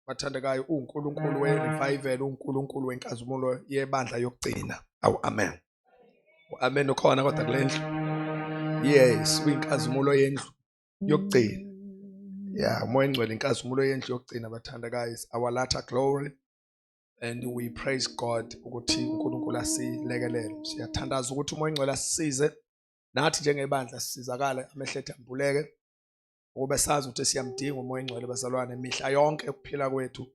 Bathandekayo, uNkulunkulu we-revival, uNkulunkulu wenkazimulo yebandla yokugcina. Awu amen. Amen ukhona kodwa kule ndlu. Yes, uyinkazimulo yendlu yokugcina. Yeah, uMoya Engcwele inkazimulo yendlu yokugcina, bathandekayo, is our latter glory and we praise God ukuthi uNkulunkulu asilekelele. Siyathandaza ukuthi uMoya Engcwele asisize nathi njengebandla sisizakale, amehlo ethu ambuleke ukube sazi ukuthi siyamdinga uMoya Engcwele, bazalwane, mihla yonke ukuphila kwethu.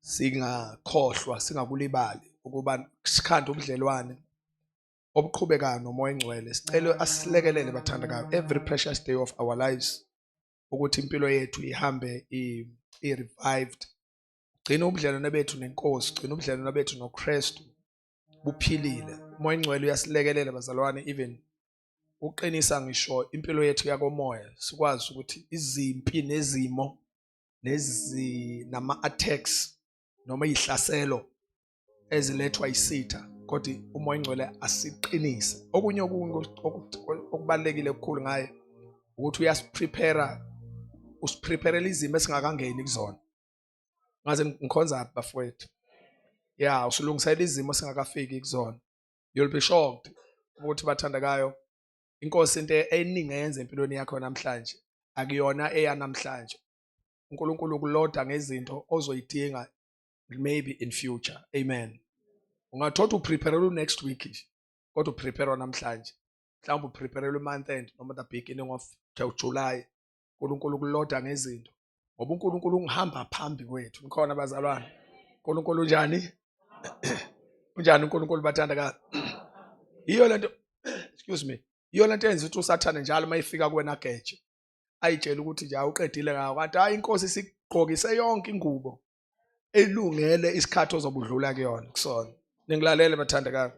Singakhohlwa, singakulibali ukuba sikhande ubudlelwane obuqhubekayo noMoya Engcwele. Sicele asilekelele, bathandekayo, every precious day of our lives, ukuthi impilo yethu ihambe i-revived. Gcina ubudlelwane bethu nenkosi, gcina ubudlelwane bethu noKristu buphilile. UMoya Engcwele uyasilekelela, bazalwane, even uqinisa ngisho impilo yethu yakomoya, sikwazi ukuthi izimpi nezimo nezi nama attacks noma izihlaselo ezilethwa isitha, kodwa uMoya Engcwele asiqinise. Okunye okubalekile okukhulu ngaye ukuthi uyasiprepare, usipreparela izimo esingakangeni kuzona. Ngaze ngikhonza bafowethu, ya, usilungisela izimo esingakafiki kuzona. You'll be shocked ukuthi, bathandekayo, inkosi into eningi eyenza empilweni yakho namhlanje akuyona eyanamhlanje. uNkulunkulu ukuloda ngezinto ozoyidinga maybe in future. Amen. Ungathola uprepare next week nje, kodwa uprepare namhlanje. Mhlawumbe uprepare month end noma the beginning of July. uNkulunkulu ukuloda ngezinto, ngoba uNkulunkulu ungihamba phambi kwethu. Nikhona, bazalwane? uNkulunkulu unjani? Unjani uNkulunkulu, bathandekayo? Yiyo lento, excuse me, yiyo lento eyenza ukuthi uSathane njalo uma efika kuwena geje ayitshela ukuthi nje awuqedile ngawo, kanti hayi, inkosi isigqokise yonke ingubo elungele isikhathi ozobe udlula kuyona kusona. Ningilalele, bathandekayo.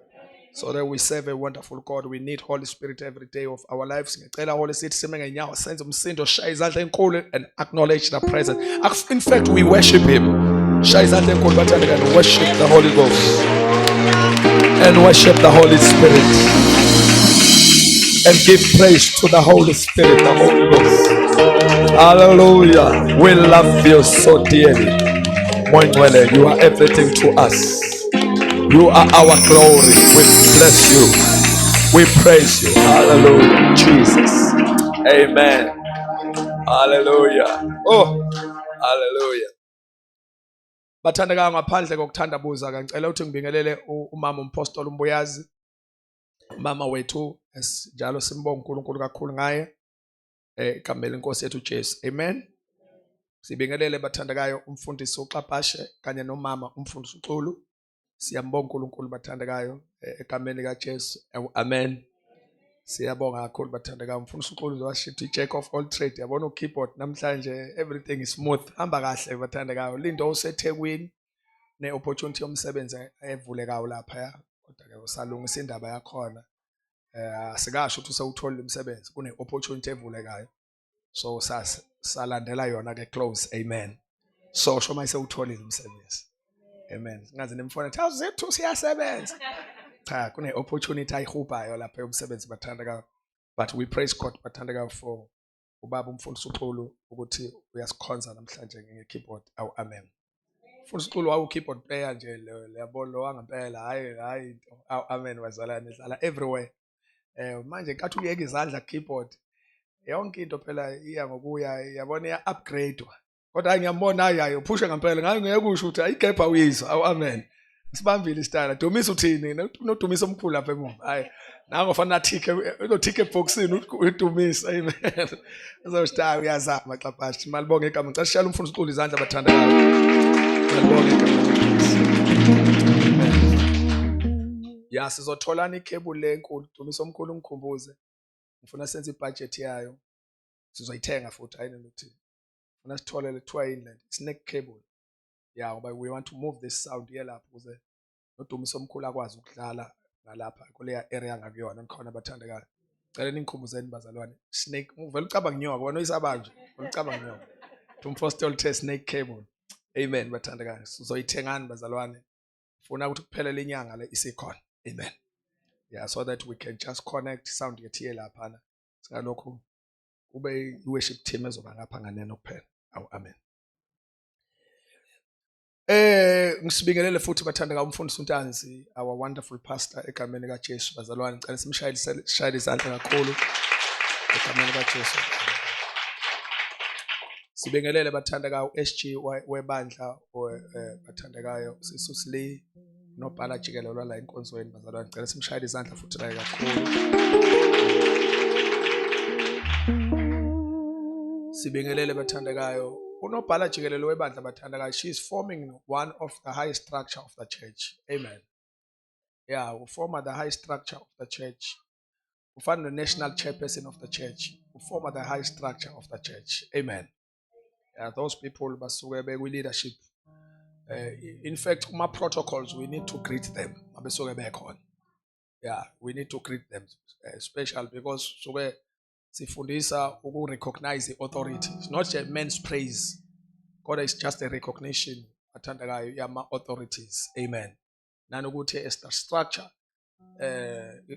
So that we serve a wonderful God. We need Holy Spirit every day of our lives. Ngicela Holy Spirit sime ngenyawo, senze umsindo, shaya izandla enkulu and acknowledge the presence. In fact, we worship him. Shaya izandla enkulu, bathandekayo. Worship the Holy Ghost and worship the Holy Spirit and give praise to the Holy Spirit, the Holy Ghost. Hallelujah. We love you so dearly. Moya, you are everything to us. You are our glory. We bless you. We praise you. Hallelujah. Jesus. Amen. Hallelujah. Oh, hallelujah. Bathandekayo, ngaphandle kokuthandabuza, ngicela ukuthi ngibingelele umama umpostoli uMbuyazi, umama wethu, njalo simbonga uNkulunkulu kakhulu ngaye egameni lenkosi yethu Jesu. Amen. Sibingelele, bathandekayo, umfundisi uXapashe kanye nomama umfundisi uXulu. Siyambonga uNkulunkulu, bathandekayo, egameni likaJesu. Amen. Siyabonga kakhulu, bathandekayo. Umfundisi uXulu nje washithi jack of all trade, yabona, ukeyboard namhlanje everything is smooth, hamba kahle, bathandekayo. Lindo useThekwini ne-opportunity yomsebenzi evulekayo lapha, kodwa ke usalungisa indaba yakhona. Asikasho ukuthi usewutholile umsebenzi, kune opportunity evulekayo, so sas salandela yona ke close. Amen. So sho mayise utholile umsebenzi. Amen. Singaze nimfone athi awuzethu siyasebenza. Cha, kune opportunity ayihubayo lapha yomsebenzi, bathandekayo. But we praise God, bathandekayo, for ubaba umfundisi uXulu ukuthi uyasikhonza namhlanje nge-keyboard. Awu amen. Mfundisi uXulu wawu keyboard player nje yabo, lo wangempela, hayi hayi into. Awu amen, bazalwane, dlala everywhere. Manje nkathi uyeka izandla keyboard, yonke into phela iya ngokuya, yabona, iya upgradewa. Kodwa hayi, ngiyambona, hayi hayi, uphushe ngempela ngayo, ngeke kusho ukuthi ayigebha uyizwa. Awu amen. Sibambile isitayela. Dumisa uthini? Unodumisa omkhulu lapha emuva. Hayi, nango fanele athike, uzothike eboxini udumisa. Amen. Uzosho hayi, uyazama Xapashi. Malibonge igama. Ngicela sishayele umfundisi uXulu izandla, bathandekayo. Malibonge igama leNkosi. Amen. Ya, sizotholana ikhebuli lenkulu. Dumisa omkhulu, ngikhumbuze. Ngifuna senze ibudget yayo. Sizoyithenga futhi, hayi nokuthi. Funa sithole le kuthiwa yini lento? Snake cable. Ya, ngoba we want to move this sound ye lapho ukuze nodumiso omkhulu akwazi ukudlala ngalapha kuleya area ngakuyona. Nikhona, bathandekayo? Cela ningikhumbuzeni, bazalwane. Snake, uvela ucabanga inyoka wena, oyisabanje, uvela ucabanga inyoka. Umfostoli uthe snake cable. Amen, bathandekayo. Sizoyithengani, bazalwane? Funa ukuthi kuphele lenyanga le isikhona. Amen. Yeah, so that we can just connect sound yethu iye laphana, singalokhu kube i-worship team ezoba ngapha nganeno kuphela. Awu amen. Ngisibingelele futhi bathandeka umfundisi uNtanzi, our wonderful pastor, egameni kaJesu. Bazalwane, ngicela simshayele, sishayele izandla kakhulu egameni kaJesu. Sibingelele bathandeka uSG webandla, bathandekayo Sisus Lee, nobhala jikelele lwala enkonzweni. Bazalwane, ngicela simshayele izandla futhi la kakhulu. Sibingelele bathandekayo unobhala jikelele webandla. Bathandekayo, she is forming one of the high structure of the church. Amen. Yeah, uforma the high structure of the church. Ufana no-national chairperson of the church, uforma the high structure of the church. Amen. Yeah, those people basuke bekwi-leadership. In fact, kuma-protocols we need to greet them abesuke bekhona. Yeah, we need to greet them special because suke sifundisa uku-recognize i-authority. It's not a man's praise, kodwa it's just a recognition, athandekayo, yama-authorities. Amen. Nanokuthi as the structure,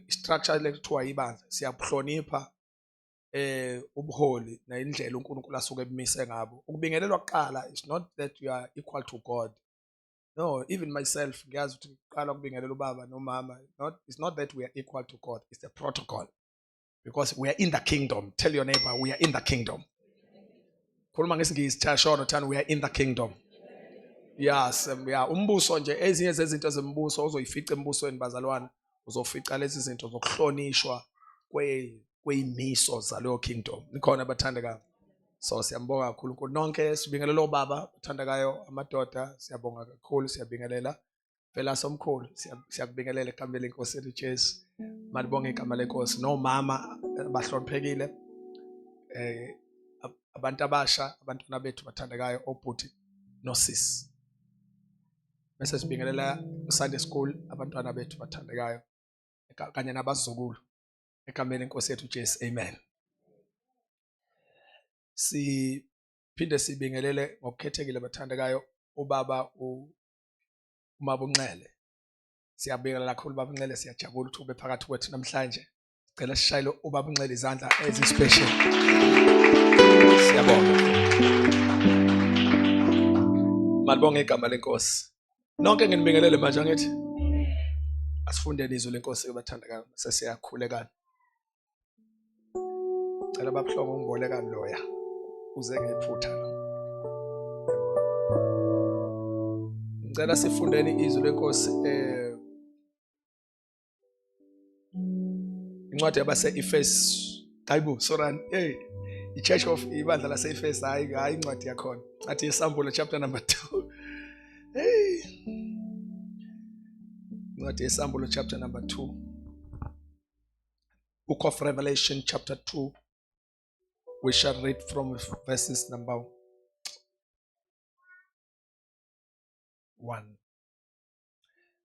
structure lekuthiwa ibandla, siyabuhlonipha ubuholi nendlela uNkulunkulu asuke ebumise ngabo. Ukubingelelwa kuqala is not that you are equal to God. No, even myself ngiyazi ukuthi kuqala ukubingelela ubaba nomama, not it's not that we are equal to God. It's a protocol because we are in the kingdom. Tell your neighbor, "We are in the kingdom." Khuluma ngesiNgisi, chashono, thani, "We are in the kingdom." Yes, yeah, umbuso nje, ezinye zezinto zembuso ozoyifica embusweni, bazalwane, uzofica lezi zinto zokuhlonishwa kweyimiso zaleyo kingdom. Nikhona, bathandekayo? So siyambonga kakhulu uNkulunkulu. Nonke sibingelela obaba bathandekayo, amadoda, siyabonga kakhulu, siyabingelela. Phela somkhulu, siyakubingelela egameni lenkosi yethu Jesu. Malibonge igama lenkosi. Nomama bahloniphekile, abantu abasha, abantwana bethu bathandekayo, obhuti nosisi. Bese sibingelela Sunday school, abantwana bethu bathandekayo kanye nabazukulu egameni lenkosi yethu Jesu. Amen. Siphinde sibingelele ngokukhethekile, bathandekayo, ubaba uMabunxele. Siyabingelela kakhulu, baba Unxele, siyajabula ukuthi ube phakathi kwethu namhlanje. Sicela sishayele ubaba Unxele izandla ezi-special. Siyabonga. Malibonge igama lenkosi. Nonke nginibingelele manje, angithi asifundeni izwi lenkosi ke, bathandekayo, sesiyakhulekana. Cela babuhlongo ungiboleka loya uze ngephutha lo. Ngicela sifundeni izwi lenkosi, incwadi yabase-Efesu. Hayibo, sorry, hey, i-church of ibandla lase-Efesu. Hayi, hayi, incwadi yakhona athi yesambulo chapter number 2. Hey, incwadi yesambulo chapter number 2, Book of Revelation chapter 2. We shall read from verses number 1.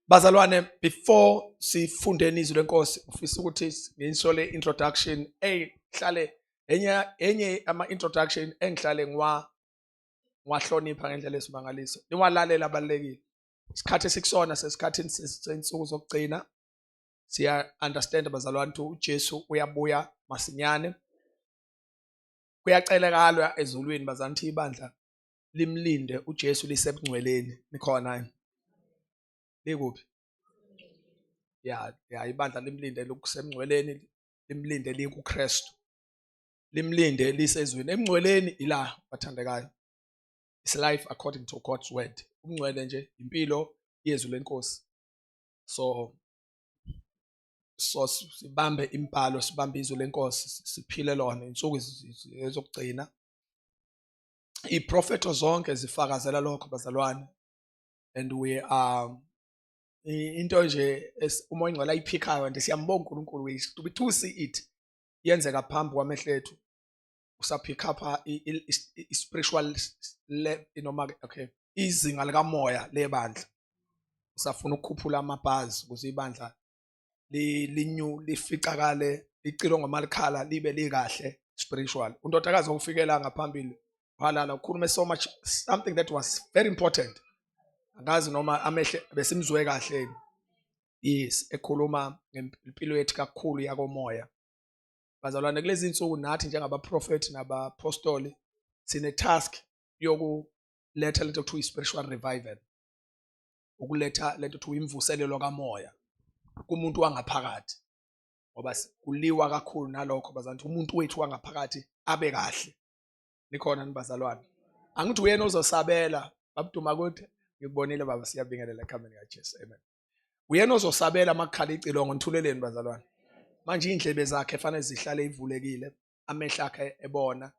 Bazalwane, before sifundeni izwi lenkosi, ufisa ukuthi ngisho le introduction hlale enye ama introduction engihlale ngiwahlonipha ngendlela esimangaliso. Niwalalela, abalekile. Isikhathi esikusona sesikhathini sensuku zokugcina. Siya understand, bazalwane, ukuthi uJesu uyabuya masinyane. Kuyacelekala ezulwini, bazalwane, ukuthi ibandla limlinde uJesu lisebungcweleni. Nikhona yini? Likuphi? Ya, ibandla limlinde lokusemngcweleni, limlinde likuKristu, limlinde lisezweni. Emngcweleni ila, bathandekayo, it's life according to God's word. Umngcwele nje impilo yezwi lenkosi. So sibambe impalo, sibambe izwi lenkosi, siphile lona. Insuku ezokugcina, iprofeto zonke zifakazela lokho, bazalwane, and we are into nje uMoya Ingcwele ayiphikayo, and siyambonga uNkulunkulu, we to see it yenzeka phambi kwamehlo ethu. Usapick up i-spiritual noma, okay, izinga likamoya lebandla. Usafuna ukukhuphula amabhazi ukuze ibandla linyu lificakale licilongo malikhala libe likahle spiritual. Undodakazi okufikela ngaphambili halala ukhulume so much, something that was very important. Angazi noma amehle besimzwe kahle. Yes, ekhuluma ngempilo yethu kakhulu yakomoya. Bazalwane, kulezi insuku nathi njengabaprofeti nabapostoli sine task yokuletha lento kuthiwa i-spiritual revival. Ukuletha lento kuthiwa imvuselelo kamoya kumuntu wangaphakathi, ngoba kuliwa kakhulu nalokho bazalwane, umuntu wethu wangaphakathi abe kahle. Nikhona nibazalwane? Angithi uyena ozosabela. Babuduma kude, ngikubonile baba, siyabingelela egameni kaJesu, amen. Uyena ozosabela makukhala icilongo. Nithuleleni bazalwane? Manje iy'ndlebe zakhe fanele zihlale ivulekile, amehlo akhe ebona,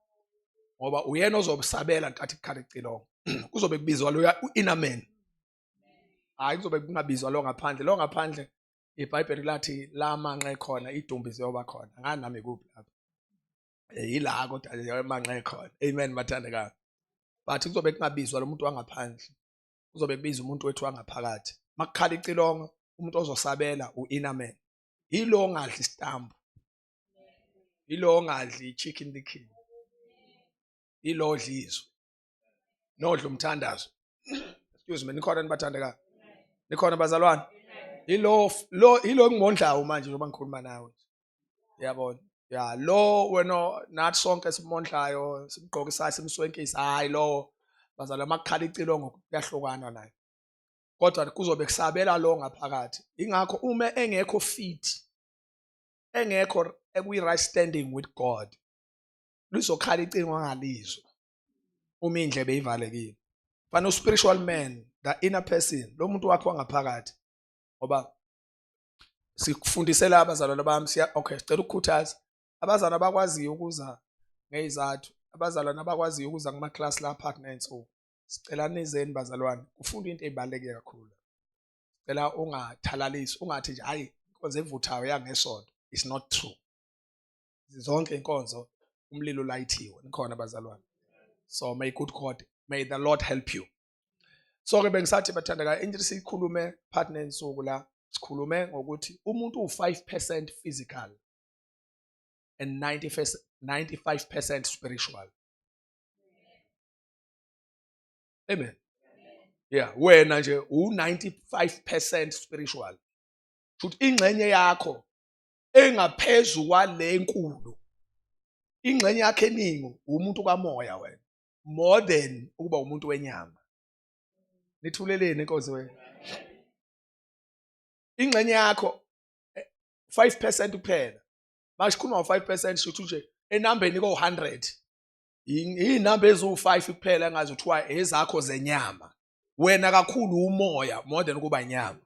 ngoba uyena ozobusabela nkathi kukhala icilongo. Kuzobe kubizwa loya u-inner man, hhayi kuzobe kungabizwa lo ngaphandle. Lo ngaphandle, iBhayibheli lathi la manqe khona idumbi ziyoba khona. Ngani nami kuphi lapho? Yila kodwa manqe khona. Amen bathandekayo. But kuzobe kungabizwa lo muntu wangaphandle, kuzobe kubiza umuntu wethu wangaphakathi. Makukhala icilongo, umuntu ozosabela u-inner man, yilo ongadli isitambu, yilo ongadli i-Chicken Licken, yilo odla izwi nodla umthandazo. Excuse me, nikhona nibathandekayo? Nikhona bazalwane? Yilo lo, yilo engimondlayo manje njengoba ngikhuluma nawe, yabona? Ya, lo wena nathi sonke simondlayo, simgqokisayo, simswenkisa. Hayi, lo bazalwane, makukhala icilongo kuyahlukana naye, kodwa kuzobe kusabela lo ngaphakathi. Ingakho uma engekho fit, engekho ekwi-right standing with God, lizokhala icingo angalizwa uma indlebe ivalekile. Fana spiritual man, the inner person, lo muntu wakho wangaphakathi, ngoba sikufundisela abazalwane bami siya. Okay, sicela ukukhuthaza abazalwane abakwaziyo ukuza ngezizathu, abazalwane abakwaziyo ukuza kuma class lapha kunensuku. Sicela nizeni bazalwane, kufunda into ezibaluleke kakhulu. Sicela ungathalalisi, ungathi nje hayi, inkonzo evuthayo yangesonto. It's not true. Zonke inkonzo umlilo ulayithiwe. Nikhona bazalwane? So may good God, may the Lord help you. So ke bengisathi bathandekayo, into siyikhulume phakathi nensuku la, sikhulume ngokuthi umuntu u5% physical and 90 95% spiritual. Amen. Yeah, wena nje u95% spiritual, futhi ingxenye yakho engaphezulu kwale enkulu, ingxenye yakhe eningi umuntu kamoya wena, more than ukuba umuntu wenyama. Nithuleleni inkosi wena? Ingxenye yakho 5% kuphela. Masikhuluma ngo-5%, shuthi nje enambeni ko-100, iy'namba eziwu-5 kuphela engazi kuthiwa ezakho zenyama. Wena kakhulu umoya more than ukuba inyama.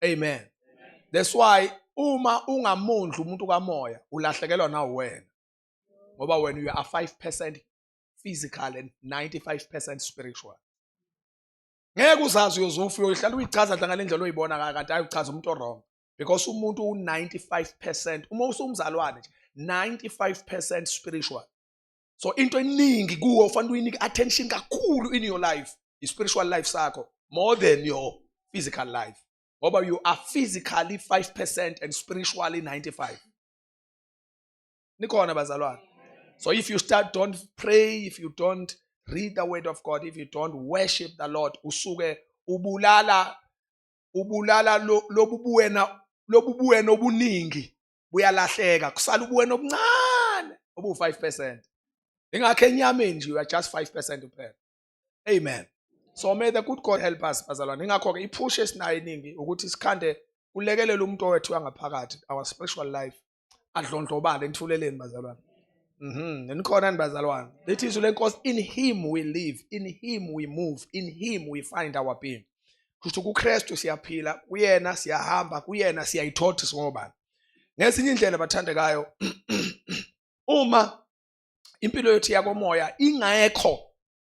Amen. That's why uma ungamondli umuntu kamoya, ulahlekelwa nawo wena, ngoba wena you are 5% physical and 95% spiritual. Ngeke uzazi, uyozufa, uyohlala uyichaza ngale ndlela oyibona, kanti hayi, uchaza umuntu wrong, because umuntu u-95%, uma usumzalwane nje, 95% spiritual. So into eningi kuwo ufanele uyinike attention kakhulu in your life, i-spiritual life sakho, more than your physical life, ngoba you are physically 5% and spiritually 95. Nikhona bazalwane? So if you start don't pray, if you don't read the word of God, if you don't worship the Lord, usuke ubulala lobu buwena, lobu buwena obuningi buyalahleka, kusala ubuwena obuncane obu-5%. Ingakho enyameni nje you are just 5% kuphela. Amen. So may the good God help us bazalwane. Ingakho-ke iphushe esinayo eningi ukuthi sikhande kulekelela umuntu owethu wangaphakathi, our spiritual life, adlondlobale. Nithuleleni bazalwane? Nikhona ni bazalwane? Lithi izwi lenkosi, "In him we live, in him we move, in him we find our being." Kusho kuKristu siyaphila, kuyena siyahamba, kuyena siyayithotha singobani. Ngezinye indlela bathandekayo, uma impilo yethu yakomoya ingekho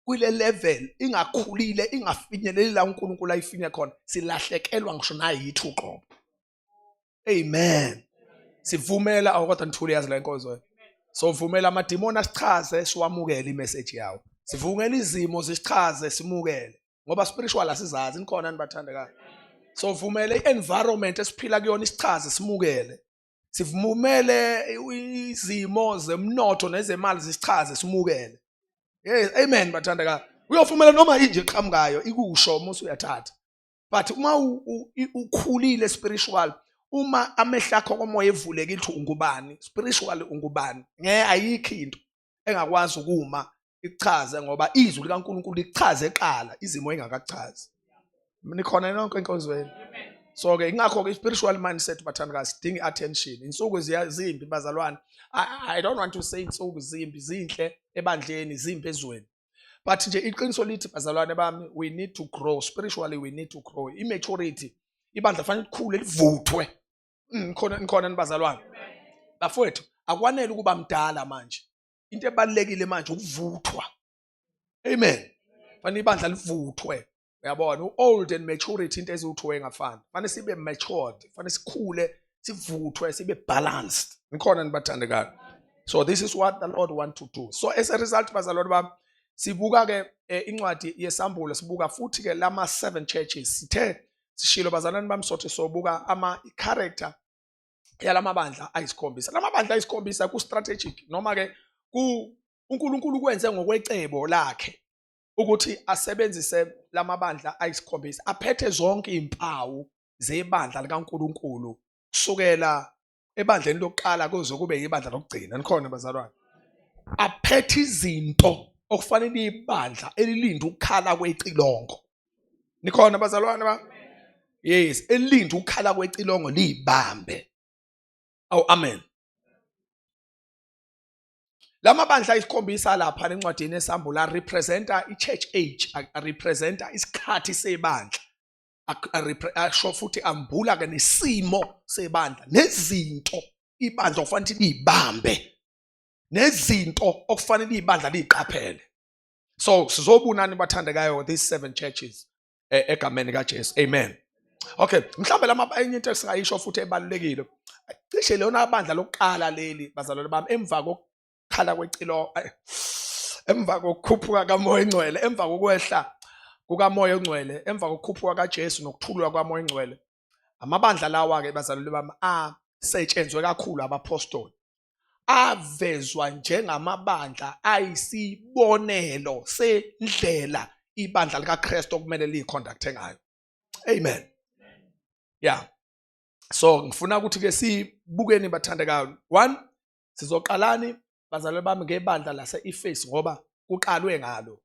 kule level, ingakhulile, ingafinyeleli la uNkulunkulu ayifinye khona, silahlekelwa ngisho nayithi uqobo. Amen. Sivumela awu, kodwa nithule yazi la inkonzo. So vumela amadimoni asichaze, siwamukele imessage yawo. Sivumela izimo zisichaze, simukele, ngoba spiritual asizazi. Nikhona nibathandekayo? So vumele i-environment esiphila kuyona isichaze, simukele. Sivumele izimo zemnotho nezemali zisichaze, simukele. Yes, amen bathandekayo. Uyovumela noma inje eqhamukayo ikusho uma usuyathatha, but uma ukhulile spiritual, uma amehlo akho komoya evulekile ukuthi ungubani spiritual, ungubani, ngeke, ayikho into engakwazi ukuma. Ichaze ngoba izwi likaNkulunkulu lichaze eqala izimo engakachazi. Nikhona nonke enkonzweni. So ke ingakho ke spiritual mindset, bathandekayo, sidinga attention. Insuku ziyazimbi, bazalwane. I don't want to say insuku zimbi, zinhle ebandleni, zimbi ezweni. But nje iqiniso lithi, bazalwane bami, we need to grow spiritually, we need to grow immaturity. Ibandla fanele likhule, livuthwe. Khona nikhona nibazalwane? Bafowethu, akwanele ukuba mdala manje. Into ebalekile manje ukuvuthwa. Amen. Fanele ibandla livuthwe. Uyabona, u-old and maturity into eziwu-two engafani. Fanele sibe matured, fanele sikhule, sivuthwe, sibe balanced. Nikhona nibathandekayo? So this is what the Lord want to do. So as a result, bazalwane bami, sibuka ke incwadi yesambulo, sibuka futhi ke lama seven churches. Sithe sishilo, bazalwane bami, sothi sobuka ama character yalamabandla ayisikhombisa. Lamabandla ayisikhombisa ku strategic noma ke ku uNkulunkulu kwenze ngokwecebo lakhe ukuthi asebenzise lamabandla ayisikhombisa aphethe zonke izimpawu zebandla likaNkulunkulu, kusukela ebandleni lokuqala kuze kube ibandla lokugcina. Nikhona, bazalwane? Aphethe izinto okufanele ibandla elilinda ukukhala kwecilongo. Nikhona, bazalwane ba? Yes, elilinda ukukhala kwecilongo liyibambe. Awu, amen. Lamabandla ayisikhombisa lapha encwadini esambula representa i-church age, representa isikhathi sebandla, asho futhi ambula ke nesimo sebandla nezinto ibandla okufanele liyibambe nezinto okufanele ibandla liyiqaphele. So sizobunani, bathandekayo, these seven churches egameni kaJesu. Amen. Okay, mhlawumbe lama enye into esingayisho futhi ebalulekile, cishe lona bandla lokuqala leli, bazalwane bami, emva kokukhala kwecilo, emva kokukhuphuka kaMoya Engcwele, emva kokwehla kukaMoya Ongcwele, emva kokukhuphuka kaJesu nokuthululwa kwaMoya Ongcwele, amabandla lawa ke, bazalwane bami, asetshenzwe kakhulu abapostoli, avezwa njengamabandla ayisibonelo sendlela ibandla likaKristu okumele liyiconducte ngayo. Amen. Yeah, so ngifuna ukuthi ke sibukeni, bathandekayo. One, sizoqalani, bazalwane bami, ngebandla lase-Efesu ngoba kuqalwe ngalo.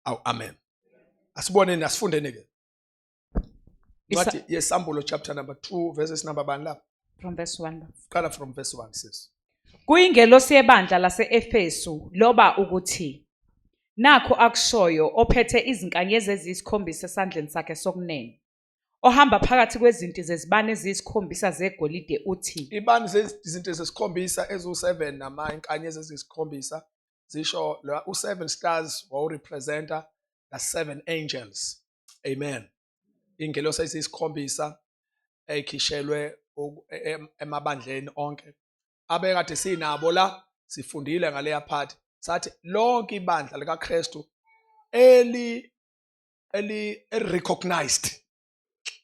Awu, amen. Asiboneni, asifundeni ke incwadi yesambulo, chapter number 2, verses number bani lapha? From verse 1. Qala from verse 1, sis. Kuyingelosi yebandla lase-Efesu loba ukuthi, nakho akushoyo ophethe izinkanyezi eziyisikhombisa esandleni sakhe sokunene, ohamba phakathi kwezinti zezibane eziyisikhombisa zegolide, uthi: Ibani izinto ezisikhombisa eziwu-7 nama inkanyezi eziyisikhombisa zisho u-seven stars wawurepresenta the seven angels. Amen. Ingelosi eziyisikhombisa eyikhishelwe emabandleni onke abekade sinabo la. Sifundile ngaleya part, sathi lonke ibandla likaKristu eli recognized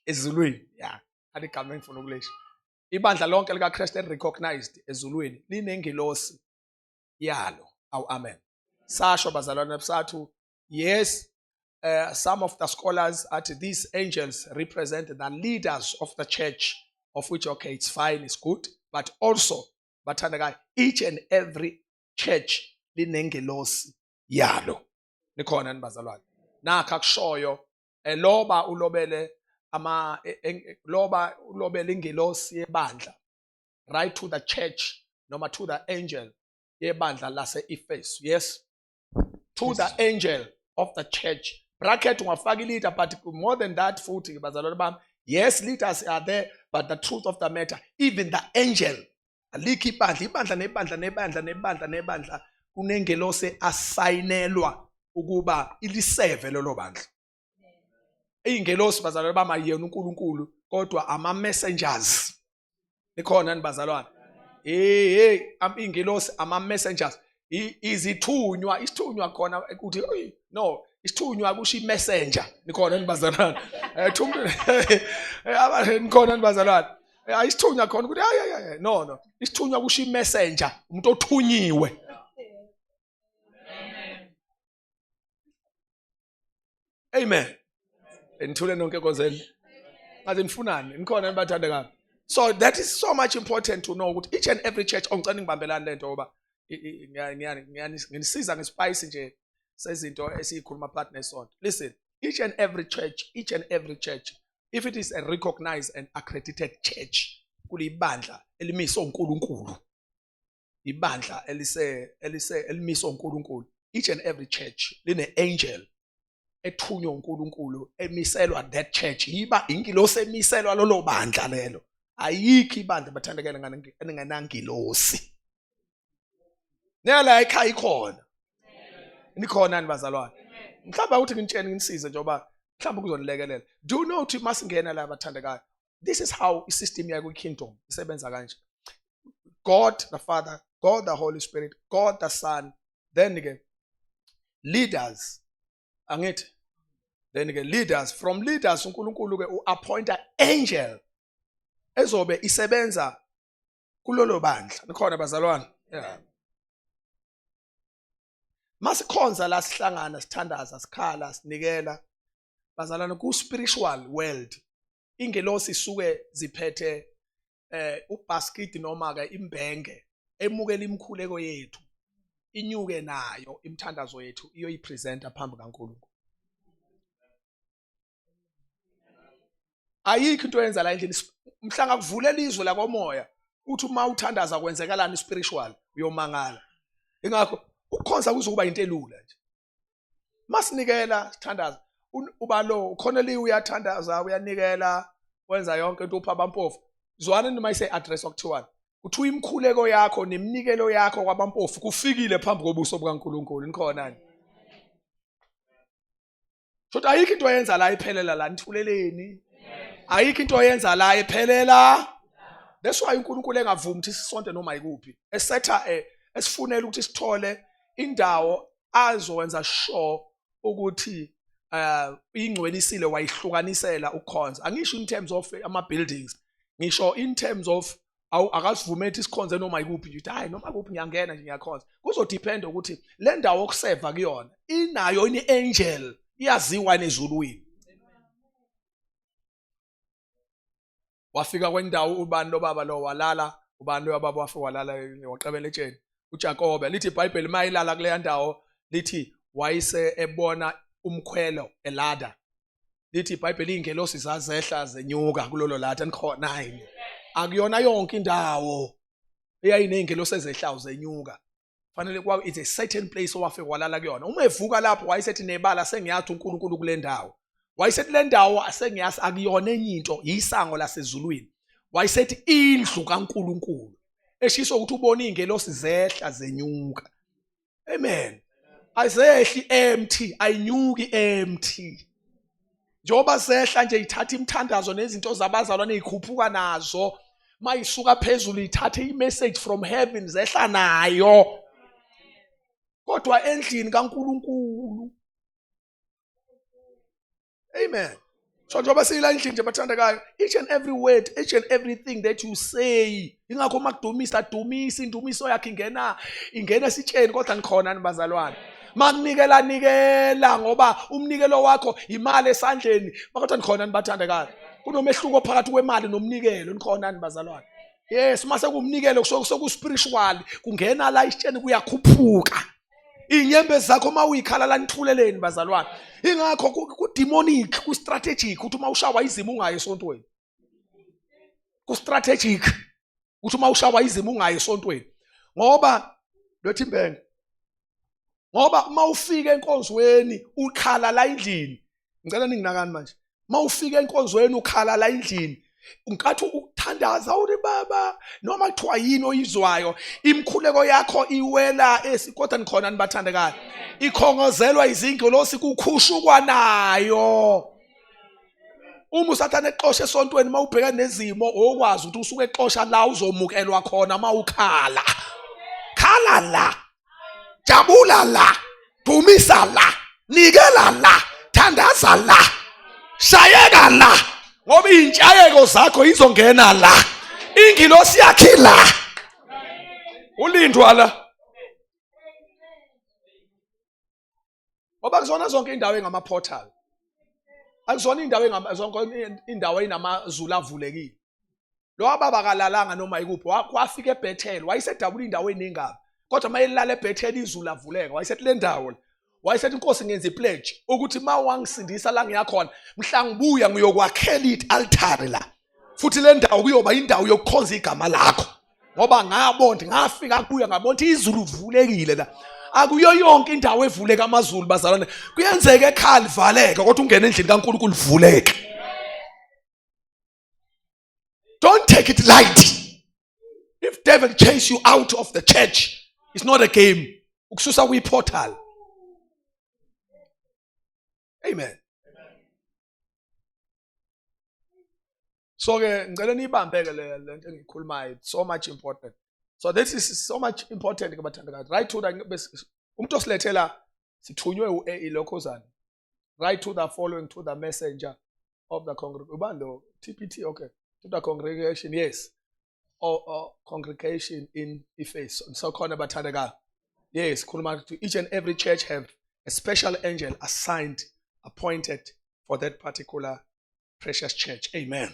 ezulwini, ya, aligama engifuna ukulisho, ibandla lonke likaKristu eli recognized ezulwini linengilosi yalo. Awu, amen. Sasho, bazalwane, sathu yes, some of the scholars at these angels represent the leaders of the church, of which, okay, it's fine, it's good, but also, bathandekayo, each and every church linengelosi yalo. Nikhona nibazalwane? Nakho akushoyo, loba ulobele ama loba ulobele ingelosi yebandla, write to the church noma to the angel yebandla lase-Efesu. Yes, to the angel of the church, bracket ungafaka leader, but more than that futhi, bazalwane bami, yes, leaders are there, but the truth of the matter, even the angel, alikho ibandla, ibandla nebandla nebandla nebandla nebandla kunengelosi asayinelwa ukuba iliseve lolo bandla. Iy'ngelosi, bazalwane bami, ayiyena uNkulunkulu, kodwa ama-messengers. Nikhona nibazalwane? Hey, hey, iy'ngelosi ama-messengers, izithunywa. Isithunywa khona ukuthi no, isithunywa kusho i-messenger. Nikhona nibazalwane? Thumntu nikhona nibazalwane? Ayisithunywa khona ukuthi hayi hayi, no, isithunywa kusho i-messenger, umuntu othunyiwe. Amen. Nithule nonke enkonzweni. Ngaze nifunani? Nikhona nibathandekayo? So that is so much important to know ukuthi each and every church, ongicela ngibambelani lento ngoba Nginisiza ngespice nje sezinto esiyikhuluma phakathi nesonto. Listen, each and every church, each and every church, if it is a recognized and accredited church, kulibandla elimiswe uNkulunkulu, ibandla elise elimiswe uNkulunkulu, each and every church line angel ethunywa uNkulunkulu, emiselwa that church, yiba ingilosi emiselwa lolo bandla lelo. Ayikho ibandla, bathandekele, eningenangilosi. Nela ekhaya ikhona, nikhona ni bazalwane? Mhlawumbe ukuthi nginitshene, nginisize njengoba mhlawumbe kuzonilekelela. Do you know ukuthi masingena la, bathandekayo, this is how isystem yakwi kingdom isebenza kanje: God the Father, God the Holy Spirit, God the Son, then ke leaders, angithi? Then ke leaders, from leaders uNkulunkulu ke uappointa angel ezobe isebenza kulolo bandla. Nikhona bazalwane? Yeah. Masikhonza la, sihlangana, sithandaza, sikhala, sinikela, bazalwane, ku spiritual world ingelosi isuke ziphethe ubasket noma ke imbenge emukela imikhuleko yethu, inyuke nayo imithandazo yethu, iyoyipresenta phambi kaNkulunkulu. Ayikho into oyenza la endlini. Mhlanga kuvulela izwe lakomoya, uthi uma uthandaza kwenzekalani spiritual, uyomangala. Ingakho ukukhonza kuzokuba into elula nje masinikela, sithandaza. Uba lo ukhoneliwe, uyathandaza, uyanikela, wenza yonke into, upha abampofu. Zwana noma ise address okuthiwani, kuthiwa imikhuleko yakho neminikelo yakho kwabampofu kufikile phambi kobuso bukaNkulunkulu. Nikhona ni? Shothi ayikho into oyenza la iphelela la. Nithuleleni? Ayikho into oyenza la iphelela. That's why uNkulunkulu engavumi ukuthi sisonte noma ikuphi, esetha esifunela ukuthi sithole indawo azowenza sure ukuthi ingcwelisile, wayihlukanisela ukukhonza. Angisho in terms of ama buildings, ngisho in terms of awu, akasivumeli ukuthi sikhonze noma ikuphi nje, hayi, noma kuphi ngiyangena nje ngiyakhonza. Kuzodependa ukuthi le ndawo okuseva kuyona inayo ini angel, iyaziwa nezulwini. Wafika kwendawo ubani lo baba lo, walala ubani lo baba, wafika walala, waqebela etsheni uJakobe. Lithi iBhayibheli mayilala kuleya ndawo, lithi wayise ebona umkhwelo elada. Lithi iBhayibheli ingelosi zazehla zenyuka kulolo ladder. Nikhona yini? Akuyona yonke indawo eyayiney'ngelosi ezehlayo zenyuka. Fanele kwa it's a certain place owafika walala kuyona. Uma evuka lapho wayesethi nebala, sengiyathi uNkulunkulu kule ndawo. Wayesethi le ndawo asengiyazi, akuyona enye into, yisango lasezulwini. Wayesethi indlu kaNkulunkulu, eshiso ukuthi ubona iy'ngelosi zehla zenyuka. Amen. Ayizehli empty, ayinyuki empty. Njengoba sehla nje ithatha imithandazo nezinto zabazalwane, ikhuphuka nazo. Mayisuka phezulu ithatha i-message from heaven, zehla nayo. Kodwa endlini kaNkulunkulu. Amen. So njengoba siyila endlini nje, bathandekayo, each and every word, each and everything that you say, ingakho uma kudumisa, dumisa, indumiso yakhe ingena esitsheni. Kodwa nikhona ni bazalwane? Makunikela, nikela, ngoba umnikelo wakho imali esandleni. Kodwa nikhona ni bathandekayo? Kunomehluko phakathi kwemali nomnikelo. Nikhona ni bazalwane? Yes, uma sekumnikelo kusuke soku-spiritual, kungena la isitsheni, kuyakhuphuka. Iy'nyembezi zakho uma uyikhala la, nithuleleni bazalwane? Ingakho ku-demonic, ku-strategic ukuthi uma ushawa izimo ungayi esontweni. Ku-strategic ukuthi uma ushawa izimo ungayi esontweni, ngoba lwethi imbenge, ngoba uma ufika enkonzweni ukhala la endlini. Ngicela ninginakani manje. Uma ufika enkonzweni ukhala la endlini, nkathi ukuthandaza uthi baba, noma kuthiwa yini oyizwayo, imikhuleko yakho iwela esikodwa. Nikhona nibathandekayo? Ikhongozelwa izingilosi, kukhushukwa nayo. Uma usathane exosha esontweni, uma ubhekene nezimo, okwazi ukuthi usuke exosha la uzomukelwa khona. Uma ukhala, khala la, jabula la, dumisa la, nikela la, thandaza la, shayeka la, ngoba iy'ntshayeko zakho izongena la, ingilosi yakhe la, ulindwa la. Ngoba kuzona zonke indawo engama-portal, akuzona indawo zonke indawo enamazulu avulekile. Lo baba akalalanga noma ikuphi, wafika eBethel, wayesedabula indawo eningaba. Kodwa uma elala eBethel izulu lavuleka, wayesethi le ndawo wayesethi inkosi ngenza ipledge ukuthi uma wangisindisa la ngiyakhona mhla ngibuya ngiyokwakhela i-altare la futhi le ndawo kuyoba indawo yokukhonza igama lakho ngoba ngabona ngafika kuya ngabona ukuthi izulu vulekile la akuyo yonke indawo evuleka amazulu bazalwane kuyenzeka ekhaya livaleke kodwa ungena endlini kaNkulunkulu vuleke. Don't take it light. If devil chase you out of the church, it's not a game. Ukususa kwi-portal. Amen. So ke ngicela niyibambe ke le lento engiyikhulumayo. It's so much important. So this is so much important ke bathandekayo. Right to the umuntu osilethela sithunywe u-AE lokhozana. Right to the following to the messenger of the congregation. Ubani lo? TPT, okay. To the congregation, yes. Or congregation in Ephesus. So khona bathandekayo. Yes, khuluma to each and every church have a special angel assigned, appointed for that particular precious church. Amen.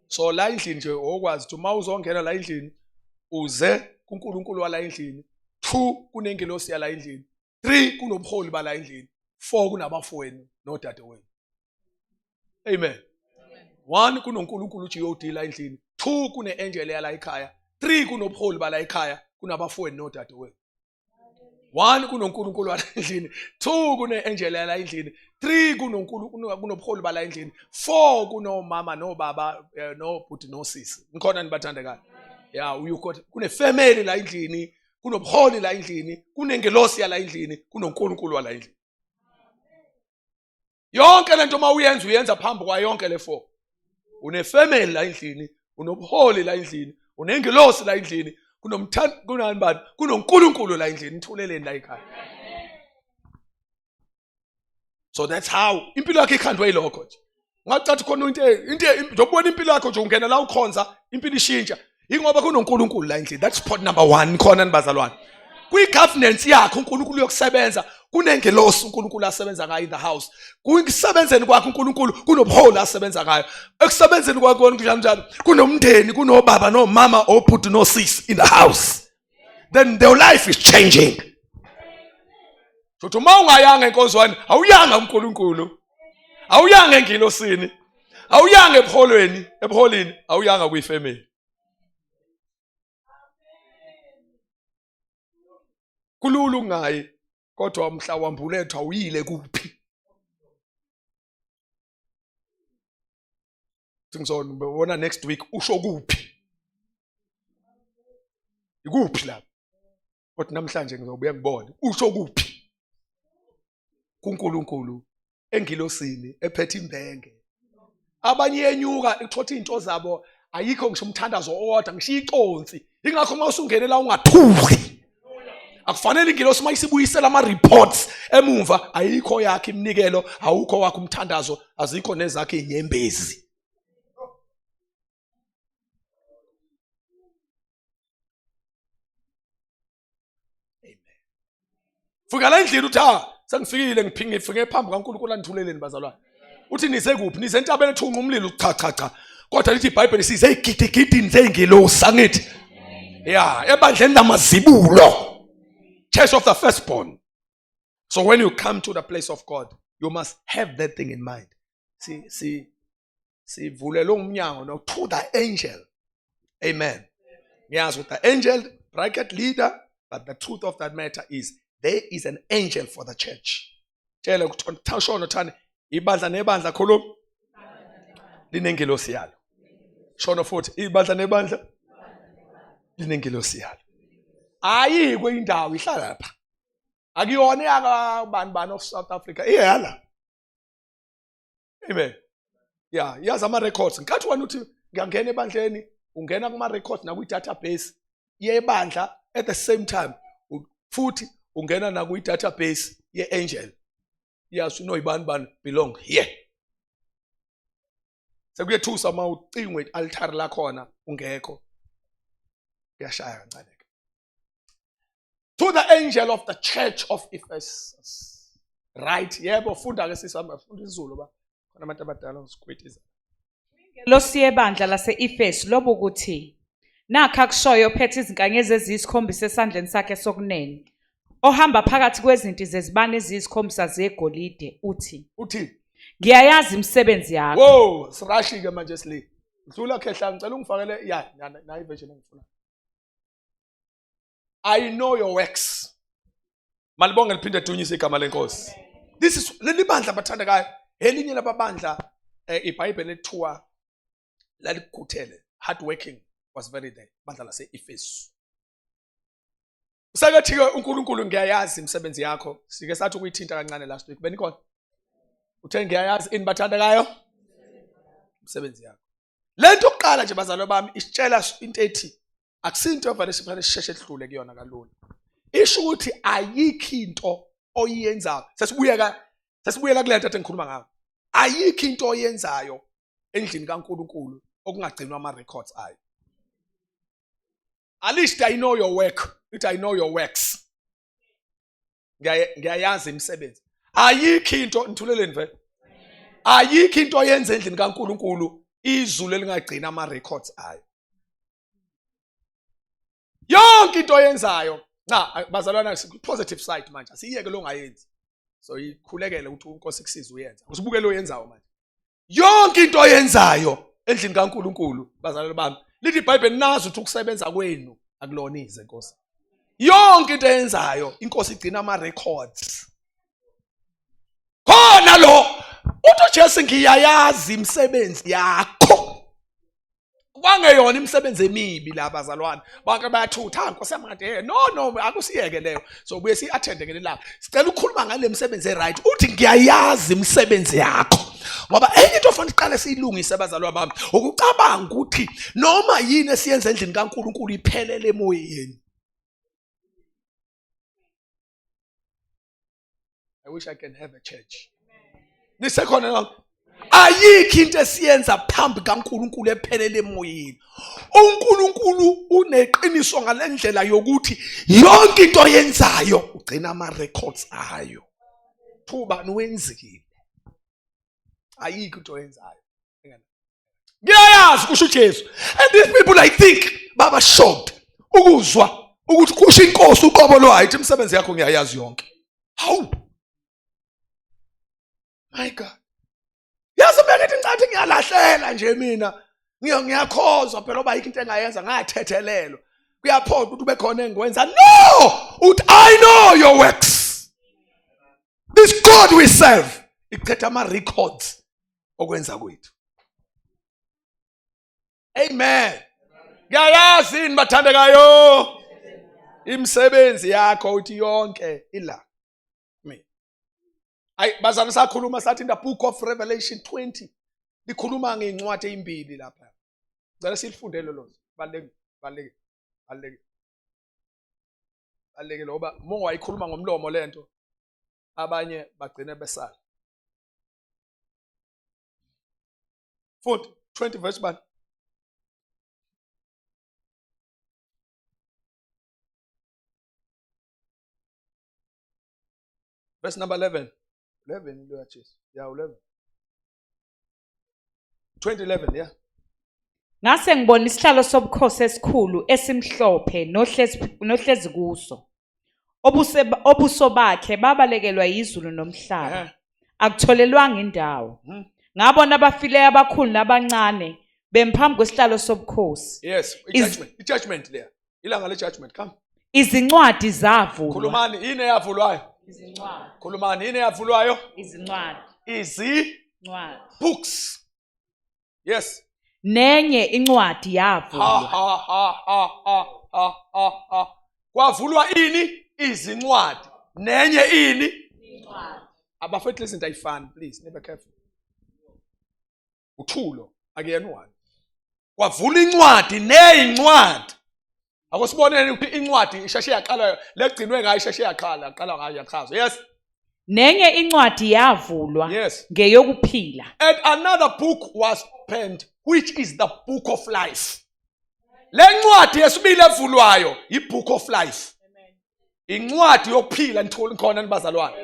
So la endlini nje okwazi ukuthi uma uzongena la endlini uze kuNkulunkulu wala endlini, 2 kunengelosi yala endlini, 3 kunobuholi bala endlini, 4 kunabafowenu nodadewenu. Amen. 1 kunoNkulunkulu uGOD la endlini, 2 kune-angel yala ekhaya, 3 kunobuholi bala ekhaya, kunabafowenu nodadewenu. 1 kunoNkulunkulu wala endlini, 2 kune-angel yala endlini, 3 kunoNkulunkulu kunobuholi bala endlini, 4 kunomama nobaba nobhuti nosisi. Nikhona nibathandekayo? Yeah, you got kune-family la endlini, kunobuholi la endlini, kunengelosi yala endlini, kunoNkulunkulu wala endlini. Yonke lento uma uyenza uyenza phambi kwayo yonke le four. Unefamily la endlini, unobuholi la endlini, unengelosi la endlini, kunomthanda kunani bani, kunoNkulunkulu la endlini, nithuleleni la ekhaya. So that's how impilo yakhe ikhandwe yilokho nje. Ungacathi khona into njengoba impilo yakho nje ungena la ukhonza impilo ishintsha. Ingoba kunoNkulunkulu la endlini. That's point number 1 khona nibazalwane. Kwi-governance yakho uNkulunkulu uyokusebenza, kunengelosi uNkulunkulu asebenza ngayo in the house. Kusebenzeni kwakho uNkulunkulu kunobuholi asebenza ngayo. Ekusebenzeni kwakho njalo njalo kunomndeni, kunobaba nomama, obhuti nosisi in the house. Then their life is changing. Futhi uma ungayanga enkonzweni awuyanga uNkulunkulu. Awuyanga engilosini. Awuyanga ebuholweni, ebuholini, awuyanga kwifamily. Kulula ukungayi kodwa mhla wambulethwa uyile kuphi? Ngizobona next week usho kuphi? Ikuphi lapho? Kodwa namhlanje ngizobuya ngibone usho kuphi? kuNkulunkulu engilosini ephethe imbenge. Abanye yenyuka ithotha izinto zabo, ayikho ngisho umthandazo owodwa, ngisho iconsi. Ingakho uma usungenela ungathuki. Akufanele ingilosi uma isibuyisela ama reports emumva, ayikho yakhe iminikelo, awukho wakhe umthandazo, azikho nezakhe inyembezi. Amen. Fika la endlini uthi ah sengifikile ngifike phambi kaNkulunkulu anithuleleni bazalwane. Uthi nize kuphi? Nize entabeni ethunqa umlilo. Cha cha cha. Kodwa lithi iBhayibheli size egidigidini zeyingelosi angithi. Yeah, ebandleni lamazibulo. Church of the firstborn. So when you come to the place of God, you must have that thing in mind. See, see, sivulelwe umnyango no to the angel. Amen. Ngiyazi ukuthi the angel bracket leader, but the truth of that matter is there is an angel for the church. Tshela ukuthi shono thani ibandla nebandla khuluma linengelosi yalo. Shono futhi ibandla nebandla linengelosi yalo. Ayikho indawo ihlala lapha. Akuyona yakabani bani of South Africa, iyala. Amen. Yeah, yazi ama records. Nkathi wena uthi ngiyangena ebandleni, ungena kuma records nakwi database yebandla at the same time futhi ungena nakwi database ye angel. Yes, you know ibani bani belong here. Sekuyethusa uma ucingwe i-altar lakhona ungekho. Kuyashaya kancane ke. To the angel of the church of Ephesus. Right, yebo funda ke sisi wami, funda isiZulu ba. Khona abantu abadala ngisigwitiza. Ingelosi yebandla lase-Efesu loba ukuthi Nakhu akushoyo ophethe izinkanyezi eziyisikhombisa esandleni sakhe sokunene, ohamba phakathi kwezinti zezibani eziyisikhombisa zegolide, uthi, Uthi, Ngiyayazi imisebenzi yakho. Wow, sirashi-ke manje sile. Dlula khehla, ngicela ungifakele ya nayi version engifuna. I know your works. Malibonge liphinde dunyise igama lenkosi. This is leli bandla bathandekayo, elinye lababandla iBhayibheli ethiwa lalikhuthele, hard working was very there, bandla lase-Efesu. Usake-ke uNkulunkulu ngiyayazi imisebenzi yakho. Sike sathi ukuyithinta kancane last week. Benikhona? Uthe ngiyayazi ini bathandekayo? Imisebenzi yakho. Le nto yokuqala nje bazalwane bami isitshela into ethi akusinto evale sifanele sisheshe sidlule kuyona kalula. Isho ukuthi ayikho into oyiyenzayo. Sesibuyela kule nto ade ngikhuluma ngayo. Ayikho into oyenzayo endlini kaNkulunkulu okungagcinwa ama records ayo. At least I know your work. It I know your works. Ngiyayazi imisebenzi. Ayikho into nithuleleni vele. Ayikho into oyenza endlini kaNkulunkulu izulu elingagcina ama records ayo. Yonke into oyenzayo. Cha bazalwana positive side manje asiyeke lo ngayenzi. So ikhulekele ukuthi uNkosi kusize uyenza. Usibukele oyenzayo manje. Yonke into oyenzayo endlini kaNkulunkulu bazalwane bami lithi iBhayibheli nazi ukuthi ukusebenza kwenu akulona ize Nkosi. Yonke into eyenzayo inkosi igcina ama records. Khona lo uthi uJesu ngiyayazi imisebenzi yakho. Kwangeyona imisebenzi emibi la bazalwane bonke bayathutha Nkosi yami ngathi no no akusiyeke leyo so buye si-attende ngelilanga sicela ukukhuluma ngale misebenzi e-right uthi ngiyayazi imisebenzi yakho ngoba enye into ofanele iqale siyilungise abazalwa bami ukucabanga ukuthi noma yini esiyenza endlini kaNkulunkulu iphelele emoyeni. I wish I can have a church. Nisekhona nonke? Ayikho into esiyenza phambi kaNkulunkulu ephelele emoyeni. uNkulunkulu uneqiniso ngalendlela yokuthi yonke into oyenzayo ugcina ama records ayo. Thuba niwenzile. Ayikho into oyenzayo. Ngiyayazi kusho uJesu. And these people I think baba shocked ukuzwa ukuthi kusho inkosi uqobo lwayo ithi imisebenzi yakho ngiyayazi yonke. Hawu. My God. Yazi bengithi ngicathi ngiyalahlela nje mina. Ngiyakhozwa phela oba yikho into engayenza ngathethelelwa. Kuyaphoqa ukuthi ube khona engikwenza. No! Uthi I know your works. This God we serve. Ikuthetha ama records okwenza kwethu. Amen. Ngiyayazi yini bathandekayo imisebenzi yakho uthi yonke ila mina. Ayi bazana sakhuluma sathi in the book of Revelation 20 likhuluma ngezincwadi ezimbili lapha. Ngicela silifunde lelo balekile balekile balekile. Balekile ngoba uma ungayikhuluma ngomlomo lento abanye bagcine besala. Futhi 20 verse 1. Verse number 11. 11 lo yaJesu. Yeah, 11. 2011, yeah. Ngase ngibona isihlalo sobukhosi esikhulu esimhlophe nohlezi kuso. Obuso bakhe babalekelwa yizulu nomhlaba. Akutholelwanga indawo. Ngabona abafileyo abakhulu nabancane bemphambi kwesihlalo sobukhosi. Yes, i-judgment, i-judgment leya. Ilanga le-judgment, come. Izincwadi zavulwa. Khulumani, yini eyavulwayo? Izincwadi. Khulumani, yini eyavulwayo? Izincwadi. Izincwadi. Books. Yes. Nenye incwadi yavulwa. Ha ha ha ha ha ha ha ha. Kwavulwa ini? Izincwadi. Nenye ini? Incwadi. Abafethu lezi zinto ayifani, please, never careful. Uthulo akuyena uwani. Kwavula incwadi neyincwadi. Akusiboneni ukuthi incwadi isheshe yaqala legcinwe ngayo isheshe yaqala, yaqala ngayo yachazwa. Yes. Nenye incwadi yavulwa. Yes. Ngeyokuphila. And another book was opened which is the book of life. Le ncwadi yesibili evulwayo i-book of life. Incwadi yokuphila nithole khona nibazalwane.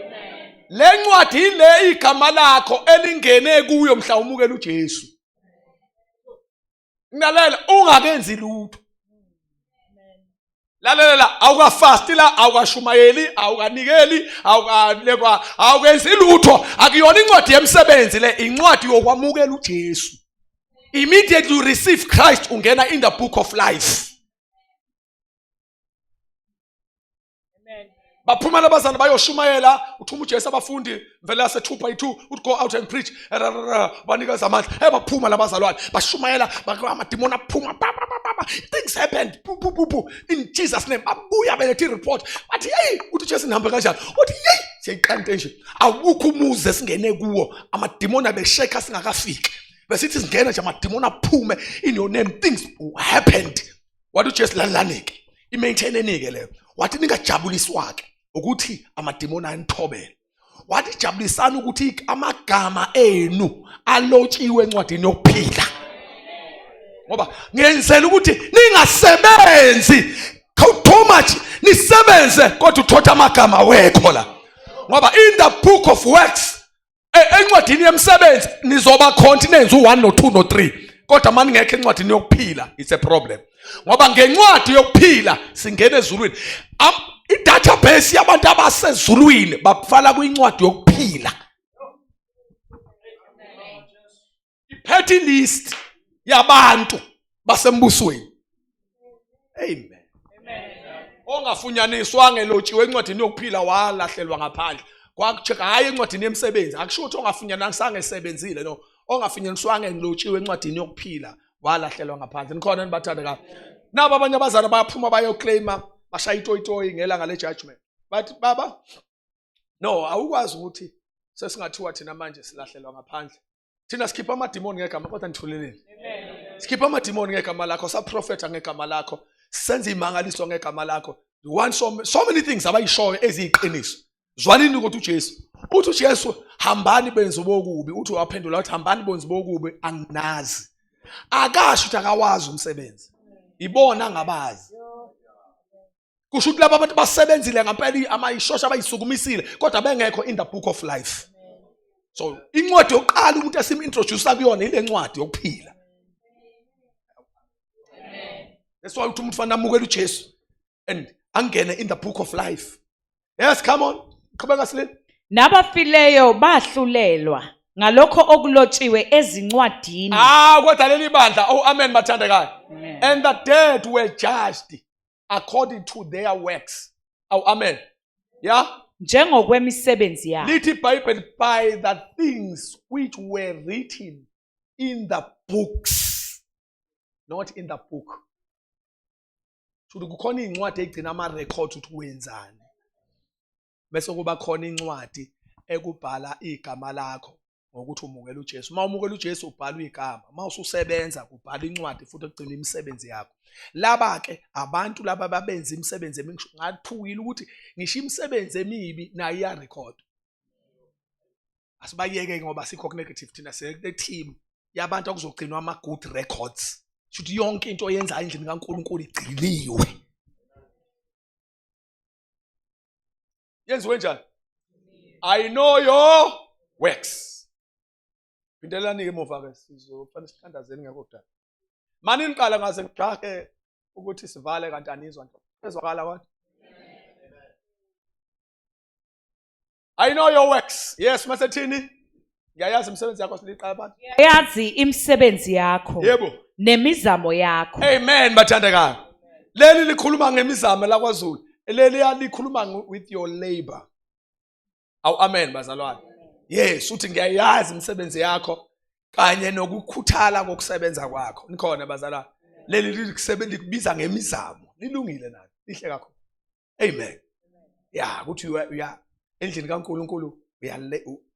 Le ncwadi ile igama lakho elingene kuyo mhla umukela uJesu. Ngilalela ungakenzi lutho. Lalela, awukafasti la, awukashumayeli, awukanikeli, awukalekwa, awukenzi lutho. Akuyona incwadi yemsebenzi le, incwadi yokwamukela uJesu. Immediately you receive Christ, ungena in the book of life. Baphuma labazana bayoshumayela, uthuma uJesu abafundi mvelase 2 by 2, uthi go out and preach, banikeza amandla. Hey, baphuma labazalwane bashumayela, amadimoni aphuma, ba, ba, ba, ba, things happened, pu, pu, pu, pu. In Jesus name. Babuya belethe report, bathi hey, uthi uJesu nihambe kanjani? Uthi hey, siyayiqala into nje, awukho umuzi esingene kuwo amadimoni abesheka singakafiki, besithi singena nje amadimoni aphume in your name, things happened. Wathi uJesu lalelani-ke, i-maintaineni-ke leyo. Wathi ningajabuliswa-ke ukuthi amadimoni anithobele, wathi jabulisani ukuthi amagama enu alotshiwe encwadini yokuphila, ngoba ngenzela ukuthi ningasebenzi too much, nisebenze kodwa uthotha amagama wekho la, ngoba in the book of works, encwadini yemisebenzi nizoba khona nenze u1 no2 no3, kodwa maningekho encwadini yokuphila, it's a problem, ngoba ngencwadi yokuphila singena ezulwini. I-database yabantu abasezulwini bafala kwincwadi yokuphila, iphethe list yabantu basembusweni. Amen. Ongafunyaniswa ngelotshiwe encwadini yokuphila walahlelwa ngaphandle. Kwakucheck, hayi encwadini yemisebenzi, akusho ukuthi ongafunyanisanga esebenzile, no, ongafunyaniswanga ngelotshiwe encwadini yokuphila walahlelwa ngaphandle. Nikhona nibathanda kabi? Nabo abanye abazana bayaphuma bayoclaima, bashaya itoyitoyi ngelanga le-judgment, bathi baba, no, awukwazi ukuthi sesingathiwa thina manje silahlelwa ngaphandle, thina sikhipha amadimoni ngegama, kodwa nithuleleni, sikhipha amadimoni ngegama lakho, saprofetha ngegama lakho, senza imangaliso ngegama lakho. We want so, so many things abayishoyo eziyiqiniso. Zwanini ukuthi uJesu uthi, uJesu, hambani benzi bokubi. Uthi waphendula wathi, hambani benzi bokubi, anginazi. Akasho ukuthi akawazi umsebenzi, ibona angabazi. Kusho ukuthi laba abantu basebenzile ngempela, amayishosha abayisukumisile, kodwa bengekho in the book of life. So incwadi yokuqala umuntu esim-introduce kuyona ile ncwadi yokuphila. That's why uthi umuntu fanele amukele uJesu and angene in the book of life. Yes, come on, qhubeka silile. Nabafileyo bahlulelwa ngalokho okulotshiwe ezincwadini. Ah, kodwa leli bandla, oh amen bathandekayo. And the dead were judged according to their works. Oh amen, yeah. Njengokwemisebenzi yabo. Lithi iBhayibheli, by the things which were written in the books, not in the book. Shuthi kukhona iy'ncwadi ey'gcina ama-records ukuthi wenzani, bese kuba khona incwadi ekubhala igama lakho ngokuthi umukela uJesu. Uma umukela uJesu ubhala igama, uma ususebenza kubhala incwadi futhi ekugcina imisebenzi yakho. Laba ke abantu laba babenza imisebenzi emibi, ngathukile ukuthi ngisho imisebenzi emibi nayo iyarekhodwa. Asibayeke ngoba sikho negative, thina sele team yabantu akuzogcinwa ama good records. Shuthi yonke into oyenzayo endlini kaNkuluNkulu igciniwe. Yenziwe njani? I know your works. Phindelani-ke emuva-ke, sizofanele sithandazeni ngekho kudala. Mani niqala ngaze ngijahe ukuthi sivale, kanti anizwa nto. Ezwakala kodwa. I know your works. Yes, masethini? Ngiyayazi imisebenzi yakho, siliqala abantu. Yazi imisebenzi yakho. Yebo. Nemizamo yakho. Amen bathandekayo. Leli likhuluma ngemizamo lakwaZulu. Leli likhuluma with your labor. Awu amen bazalwane. Yes, uthi ngiyayazi imisebenzi yakho kanye nokukhuthala kokusebenza kwakho. Nikhona bazalwane? Leli likusebenza, likubiza ngemizamo. Lilungile nalo. Lihle kakhulu. Amen. Yeah, ukuthi uya endlini kaNkuluNkulu,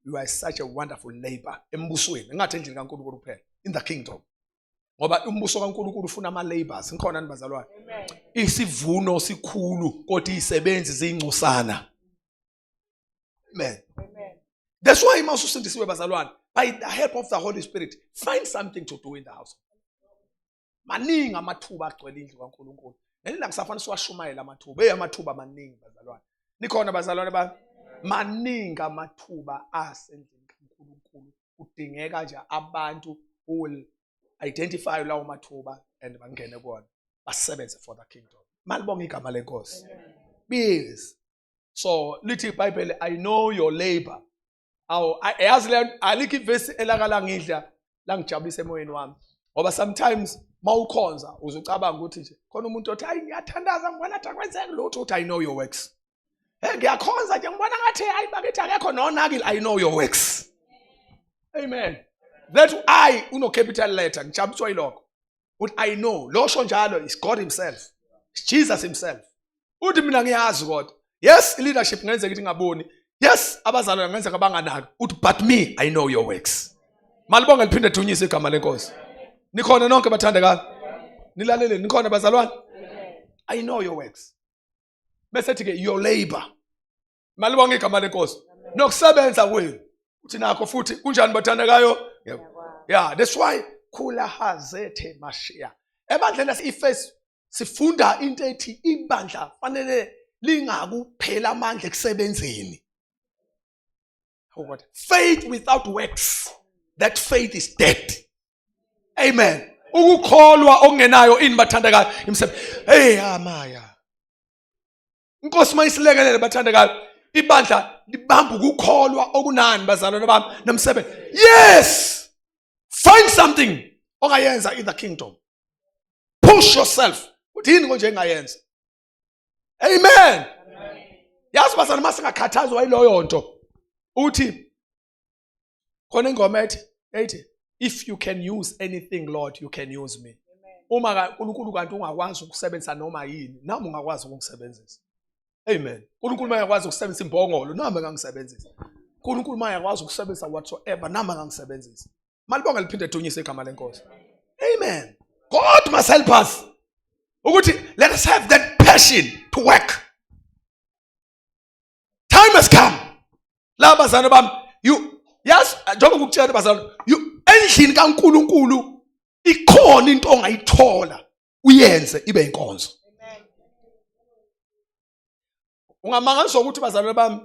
you are such a wonderful labor embusweni. Ngathi endlini kaNkuluNkulu kuphela, in the kingdom. Ngoba umbuso kaNkuluNkulu ufuna ama labors. Ngikhona ni bazalwane? Isivuno sikhulu kodwa izisebenzi ziyingcosana. Amen. That's why uma ususindisiwe bazalwane, by the help of the Holy Spirit, find something to do in the house. Maningi amathuba agcwele indlu kaNkuluNkulu. Ngelila ngisafana siwashumayela amathuba. Hey, amathuba maningi bazalwane. Nikhona bazalwane bami? Maningi amathuba asendlini kaNkuluNkulu. Kudingeka nje abantu who will identify lawo mathuba and bangene kuwona, basebenze for the kingdom. Malibonga igama lenkosi. Yes. So lithi iBhayibheli, I know your labor. Awu, yazi le, alikho ivesi elakala ngidla langijabulisa emoyeni wami. Ngoba sometimes mawukhonza uzucabanga ukuthi nje khona umuntu othi, hayi, ngiyathandaza, ngibona ngathi akwenzeki lutho, uthi, I know your works. Hey, ngiyakhonza nje, ngibona ngathi hayi bakithi akekho nonakile, I know your works. Amen. That I uno capital letter, ngijabuliswa yilokho. Uthi I know, lo sho njalo is God himself. It's Jesus himself. Uthi mina ngiyazi kodwa. Yes, leadership ngenzeka ukuthi ngaboni. Yes, abazalwane ngenzeka banganaki. Uthi but me, I know your works. Malibonge liphinde dunyise igama lenkosi. Nikhona nonke bathandekayo? Nilalele, nikhona bazalwane? I know your works. Bese thi ke your labor. Malibonge igama lenkosi. Nokusebenza kwenu. Uthi nakho futhi kunjani bathandekayo? Yeah, that's why khula hazethe mashiya. Ebandleni lase-Efesu sifunda into ethi ibandla fanele lingakuphela amandla ekusebenzeni. Faith without works, that faith is dead. Amen. Ukukholwa okungenayo ini bathandekayo imisebenzi. Hey amaya. Inkosi mayisilekelele bathandekayo. Ibandla libamba ukukholwa okunani bazalwane bami nomsebenzi. Yes. Find something ongayenza in the kingdom. Push yourself. Uthi yini konje engayenza? Amen. Yazi bazalwane, masingakhathazwa yiloyo nto. Uthi khona ingoma ethi if you can use anything, Lord, you can use me. Uma uNkulunkulu kanti ungakwazi ukusebenzisa noma yini, nami ungakwazi ukungisebenzisa. Amen. uNkulunkulu mayakwazi ukusebenzisa imbongolo, nami angangisebenzisa. uNkulunkulu mayakwazi ukusebenzisa whatsoever, nami angangisebenzisa. Malibonga liphinde dunyise igama lenkosi. Amen. God must help us. Ukuthi let us have that passion to work. Time has come. La bazalwane bami, you yes, njengoba ngikutshela bazalwane, you endlini kaNkuluNkulu ikhona into ongayithola uyenze ibe inkonzo. Ungamangaliswa ukuthi bazalwane bami,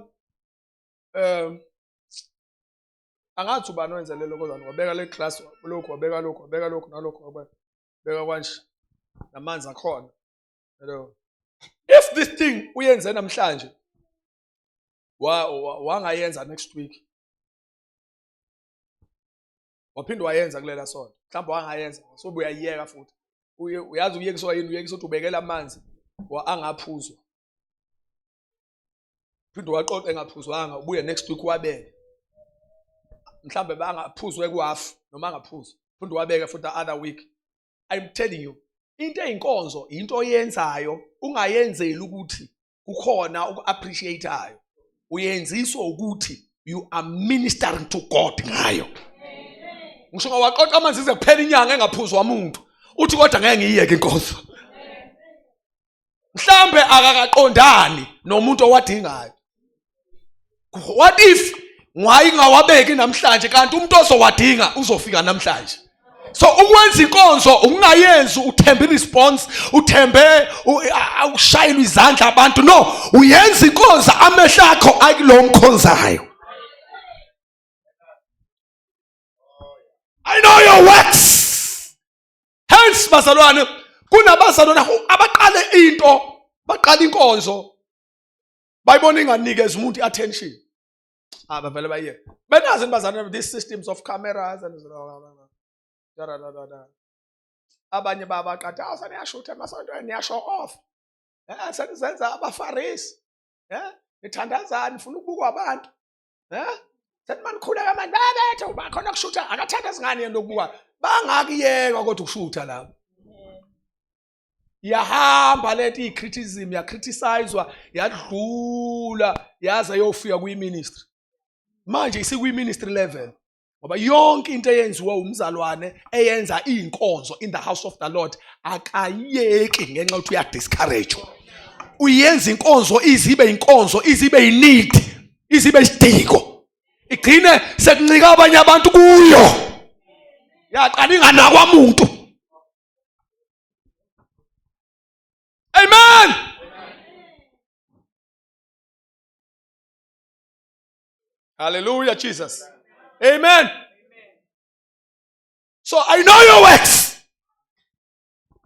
angathi ubani wenze lelo kozana, wabeka le class lokhu, wabeka lokhu, wabeka lokhu nalokhu, wabeka beka kanje namanzi akhona. Hello. If this thing uyenze namhlanje, wangayenza next week, waphinde wayenza kulela sonto, mhlawumbe wangayenza, so uyayiyeka futhi. Uyazi uyekiswa yini? Uyekiswa ukuthi ubekela amanzi angaphuzwa, phinde waqoqa engaphuzwanga, ubuye next week wabeke, mhlawumbe bangaphuzwe kuhalf noma angaphuzwa, phinde wabeke futhi the other week. I'm telling you, into eyinkonzo into oyenzayo ungayenzeli ukuthi kukhona uku-appreciate-ayo, uyenziswa ukuthi you are ministering to God ngayo. Ngisho ngawaqoqa amanzi ize kuphela inyanga engaphuzwa umuntu, uthi kodwa ngeke ngiyiyeke inkonzo. Mhlambe akakaqondani nomuntu owadingayo. What if ngwayingawabeki namhlanje kanti umuntu ozowadinga uzofika namhlanje? So ukwenza inkonzo ungayenzi uthembe response, uthembe ukushayelwa izandla abantu. No, uyenza inkonzo amehlo akho akulo mkhonzayo. I know your works. Hence bazalwane, kunabazalwane abaqale into, baqala inkonzo, bayibona inganikeza umuntu attention, bavele bayiye. Benazi bazalwane these systems of cameras and da da da da da. Abanye babaqatha, awu seniyashutha emasontweni, niyashow off, senizenza abafarisi, nithandazani, nifuna ukubukwa abantu, sethi manikhuleka manje babethe uba khona kushutha, akathandazi ngani yena lokubuka? Bangakuyeka kodwa ukushutha lapho. Yahamba lento iyi-criticism, yacriticizwa, yadlula yaze yofika kwi-ministry. Manje isikwi-ministry level, ngoba yonke into eyenziwa umzalwane eyenza iy'nkonzo in the house of the Lord akayeki ngenxa yokuthi uyadiscourage. Uyenza inkonzo izibe inkonzo, izibe i-need, izibe isidingo, igcine sekuncika abanye abantu kuyo, yaqala inganakwa muntu. Amen. Hallelujah, Jesus. Amen. So I know your works.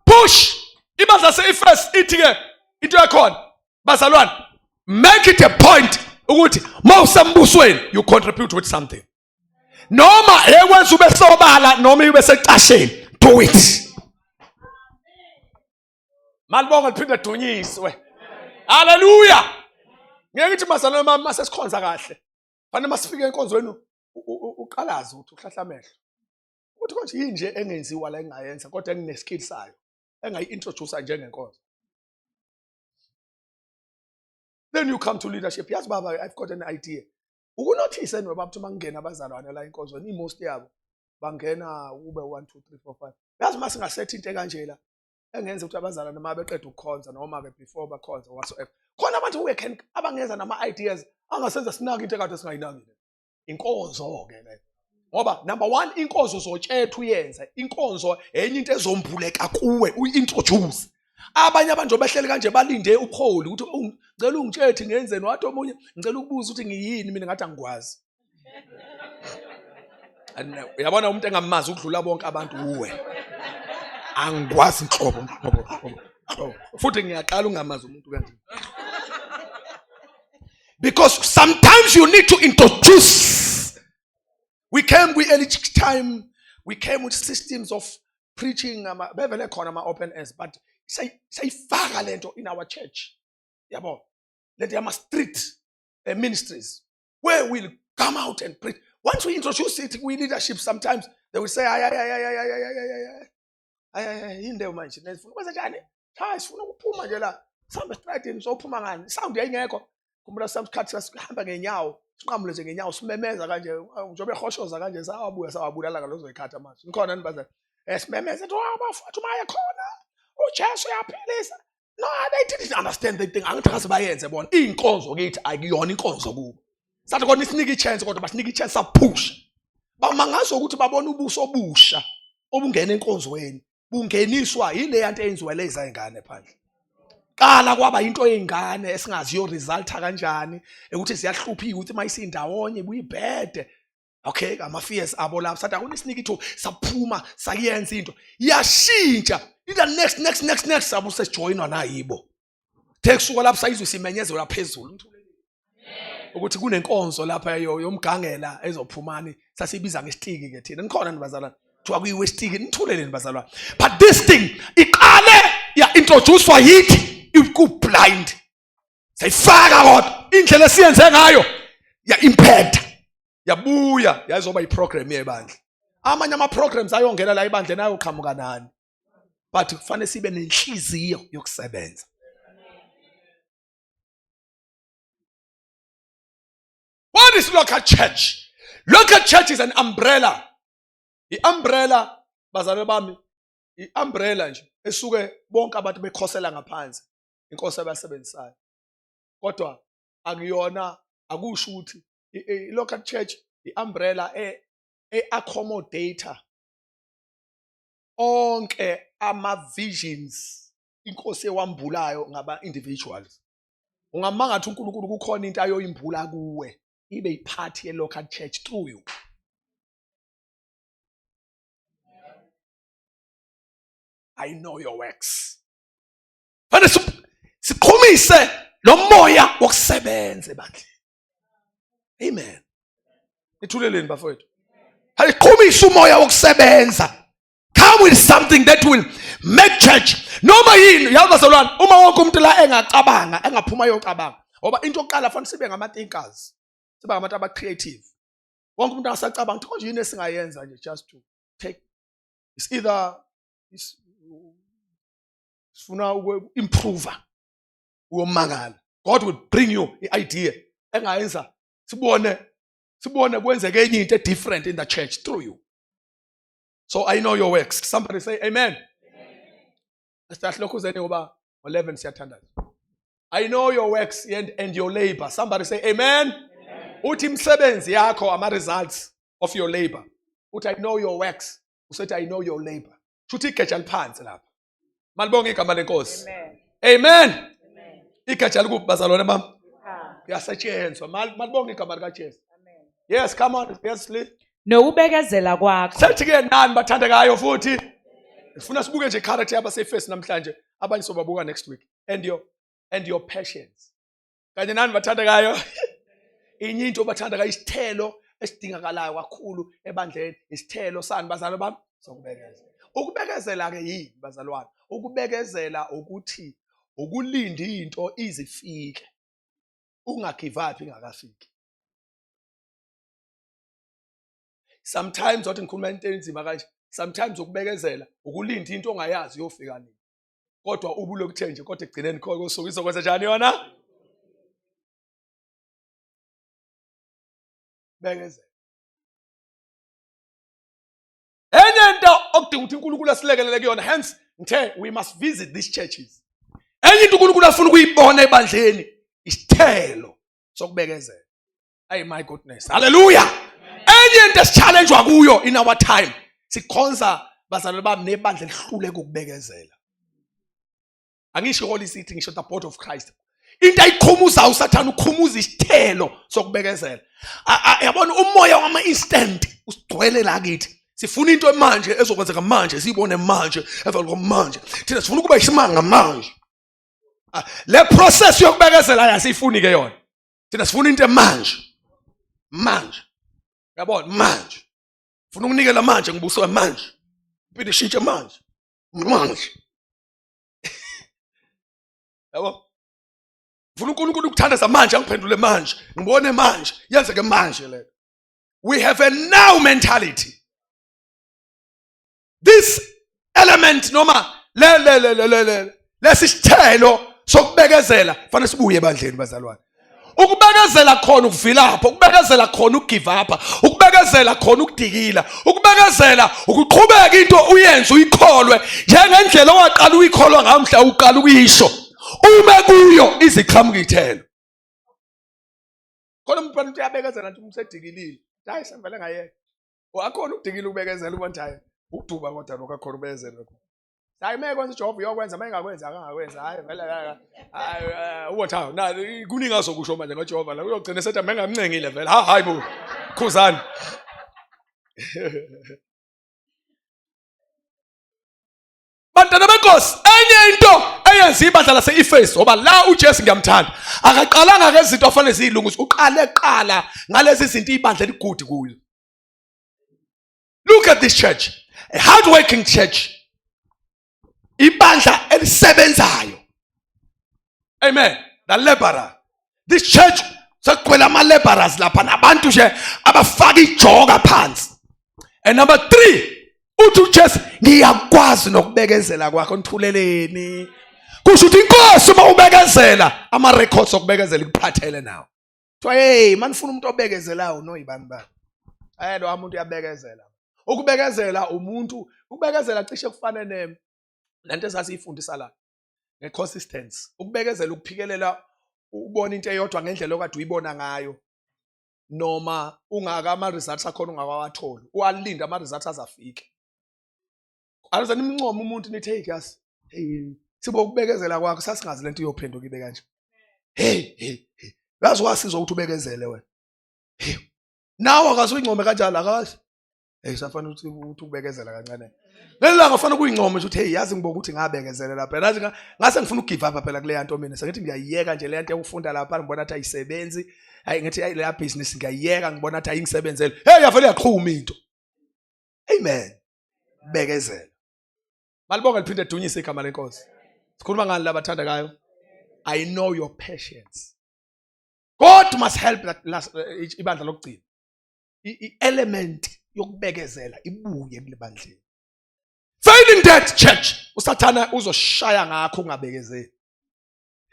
Push. Ibandla lase-Efesu ithi ke into yakhona bazalwane, make it a point ukuthi mawusembusweni you contribute with something. Noma ekwenza ube sobala noma ibe secasheni, do it. Malibonga liphinde dunyiswe. Haleluya. Ngeke ngithi bazalwane bami mase sikhonza kahle. Fanele masifike enkonzweni uqalaze ukuthi uhlahla amehlo. Ukuthi konje yini nje engenziwa la engayenza kodwa engineskill sayo engayi-introduce njengenkonzo. Then you come to leadership. Yazi baba, I've got an idea. Ukunothise nje baba ukuthi makungena abazalwane la enkonzweni, i-most yabo bangena ube 1 2 3 4 5. Yazi uma singasetha into ekanje la engenza ukuthi abazalwane uma beqeda ukukhonza noma ke before bakhonza whatsoever. Khona abantu we can abangenza nama ideas angasenza sinake into ekade singayinakile. Inkonzo ke leyo. Ngoba number 1 inkonzo uzotshetha uyenze. Inkonzo enye into ezombuleka kuwe uintroduce. Abanye abantu behleli kanje balinde ubuholi ukuthi ngicela ungitshethi ngenzeni, wathi omunye ngicela ukubuza ukuthi ngiyini, mina ngathi angikwazi. Uyabona umuntu engamazi ukudlula bonke abantu uwe. Angikwazi nhlobo nhlobo nhlobo. Futhi ngiyaqala ungamazi umuntu kanje. Because sometimes you need to introduce. We came with early time, we came with systems of preaching, bevele khona ama-open airs, but sayifaka lento in our church. Yabo, lento yama-street ministries, where we'll come out and preach. Once we introduce it, we leadership sometimes, they will say, ay, ay, ay, ay, ay, ay, ay, ay, ay, ay, ay, yini leyo manje? Sifuna ukwenza njani? Cha, sifuna ukuphuma nje la. Sihambe estradini, sophuma ngani? Sound yayingekho. Khumbula samsikhathi sasihamba ngenyawo, sinqamule nje ngenyawo, simemeza kanje, njengoba ehoshoza kanje, sawabuya sawabulala ngalezo zikhathi amazwi. Nikhona nibazali? Simemeza ethi, oh, bafowethu maye khona. uJesu uyaphilisa. No, they didn't understand the thing. Angithi akaze bayenze bona. Inkonzo kithi akuyona inkonzo kubo. Sathi kodwa isinike i-chance, kodwa basinike i-chance saphusha. Bamangazwa ukuthi babona ubuso obusha obungena enkonzweni, bungeniswa yileya nto eyenziwa leza ingane phandle. Qala kwaba into yey'ngane esingaziyo resulta kanjani, ukuthi ziyahlupha iyouth uma isindawonye ibuyibhede. Okay, ama-fears abo lapho. Sathi akunisinike ithuba, saphuma sakuyenza into. Yashintsha. In the next, next, next, next, sabu sesijoyinwa nayibo. The kusuka lapho sayizwa isimenyezelwa phezulu. Ukuthi kunenkonzo lapha yomgangela ezophumani, sasiyibiza ngesitiki ke thina. Nikhona nibazalwane? Kuthiwa kuyiwe esitiki, nithulele nibazalwane. But this thing iqale ya introducewa yithi iku blind. Sayifaka kodwa indlela esiyenze ngayo ya impact. Yabuya yazoba iprogram yebandla. Amanye ama programs ayongena la ebandleni ayoqhamuka nani. But kufanele sibe nenhliziyo yokusebenza. What is local church? Local church is an umbrella. I-umbrella, bazalwane bami, i-umbrella nje esuke bonke abantu bekhosela ngaphansi inkosi abasebenzisayo. Kodwa akuyona, akusho ukuthi i-local church i-umbrella e-accommodate onke ama-visions inkosi ewambulayo ngaba individuals. Ungamangathi uNkulunkulu kukhona into ayoyimbula kuwe ibe iphathi ye-local church through you. I know your works. Fanele siqhumise lo moya wokusebenza ebandleni. Amen. Nithuleleni bafowethu. Aliqhumise umoya wokusebenza. Come with something that will make church. Noma yini, yazi bazalwane, uma wonke umuntu la engacabanga, engaphuma ayocabanga. Ngoba into yokuqala fanele sibe ngama thinkers. Sibe ngabantu aba creative. Wonke umuntu angasacabanga ukuthi konje yini esingayenza nje just to take, it's either sifuna uku-improve, uyomangala. God will bring you i-idea engayenza sibone kwenzeke enye into different in the church through you. So I know your works. Somebody say amen. Asihlokhu zeni ngoba 11 siyathandaza. I know your works and your labor. Somebody say amen. Uthi imisebenzi yakho, ama results of your labor. Uthi I know your works. Usethi I know your labor. Shuthi igeja liphansi lapha. Malibonge igama lenkosi. Amen. Amen. Igeja likuphi bazalwane bami? Kuyasetshenzwa. Malibonge igama likaJesu. Yes, come on. Yes, Lee. Nokubekezela kwakho. Sethi ke nani bathandekayo futhi. Sifuna sibuke nje character yabasefesi namhlanje. Abanye sobabuka next week. And your patience. Kanye nani bathandekayo? Inye into bathandekayo, isithelo esidingakalayo kakhulu ebandleni, isithelo sani bazalwane bami? Sokubekezela. Ukubekezela ke yini bazalwane? Ukubekezela ukuthi ukulinda into izifike, ungagive up ingakafiki. Sometimes wathi ngikhuluma into enzima kanje, sometimes ukubekezela ukulinda into ongayazi iyofika nini, kodwa ubulokuthe nje, kodwa ekugcineni kosuku izokwenza njani yona? Bekezela. Enye into okudinga ukuthi uNkulunkulu asilekelele kuyona, hence ngithe we must visit these churches, enye into uNkulunkulu afuna ukuyibona ebandleni isithelo sokubekezela. Hey, my goodness, hallelujah. Enye into esichallenge kuyo in our time, sikhonza bazalwane bami nebandla elihluleka ukubekezela. Angisho Holy City, ngisho the body of Christ. Into ayikhumuza uSathane, ukhumuza isithelo sokubekezela. Yabona umoya wama instant usigcwele la kithi. Sifuna into manje ezokwenzeka manje, siyibone manje, emva kwamanje thina sifuna ukuba isimanga manje. Le process yokubekezela yasifuni ke yona. Thina sifuna into manje manje, yabona manje funa ukunikela manje, ngibuswe manje, impilo ishintshe manje manje, yabo. Funa uNkulunkulu ukuthandaza manje, angiphendule manje, ngibone manje, yenzeke manje le. We have a now mentality. This element noma le le le le le lesi sithelo sokubekezela fanele sibuye ebandleni bazalwane. Ukubekezela khona ukuvilapha, ukubekezela khona ukugive up, ukubekezela khona ukudikila, ukubekezela ukuqhubeka into uyenze uyikholwe njengendlela owaqala uyikholwa ngayo mhla uqala ukuyisho, ume kuyo iziqhamuka ithelo. Khona umuntu umuntu uyabekezela nje umsedikilile, hayi sevele ngayeka. Akhona ukudikila, ukubekezela ubona hayi ukuduba, kodwa lokho akhona ubekezela lokho. Hayi, uma ekwenza uJehova uyokwenza, uma engakwenzi akangakwenza. Hayi vele, hayi ubothi hawu na kuningi azokusho manje ngoJehova la, uyogcina sethi mengamncengile vele. Ha, hayi bo, khuzani. Bantwana benkosi, enye into eyenza ibandla lase-Efesu, ngoba la uJesu ngiyamthanda, akaqalanga ngezinto afanele ziyilungise, uqale qala ngalezi zinto ibandla eligudi kuyo. Look at this church, a hard working church, ibandla elisebenzayo. Amen. The laborer, this church sekugcwele ama-laborers lapha nabantu nje abafaka ijoka phansi. And number 3, uthi uJesu, ngiyakwazi nokubekezela kwakho. Nithuleleni? Kusho ukuthi inkosi uma ubekezela, ama records okubekezela ikuphathele nawo. Kuthiwa hey, manifuna umuntu obekezelayo noyibani bani, hayi lo umuntu uyabekezela. Ukubekezela umuntu, ukubekezela cishe kufane ne lento esasiyifundisa la nge-consistency. Ukubekezela ukuphikelela ubona into eyodwa ngendlela okade uyibona ngayo, noma ungaka ama-results akhona ungakawatholi, uwalinda ama-results azafike. Aloze nimncome umuntu nithi, hey yazi, hey, sibo ukubekezela kwakho, sasingazi lento iyophenduka ibe kanje. Hey hey hey, yazi wasizwa ukuthi ubekezele wena. Hey, nawe akaze uyincome kanjalo, akazi. Hey, safanele ukuthi ukubekezela kancane leli langa, fanele ukuyincoma nje ukuthi hey, yazi ngiboka ukuthi ngabekezela lapha, yazi ngase ngifuna ukugive up phela kuleya nto mina, sengithi ngiyayiyeka nje leya nto yokufunda lapha, ngibona ukuthi ayisebenzi. Hayi, ngithi hayi, leya business ngiyayiyeka, ngibona ukuthi ayingisebenzele. Hey, yavele yaqhuma into. Amen. Bekezela. Malibonga liphinde dunyise igama lenkosi. Sikhuluma ngani labathandekayo? I know your patience. God must help that last ibandla lokugcina, i-element yokubekezela ibuye kulebandleni. Failing that church, uSathana uzoshaya ngakho ungabekezeli.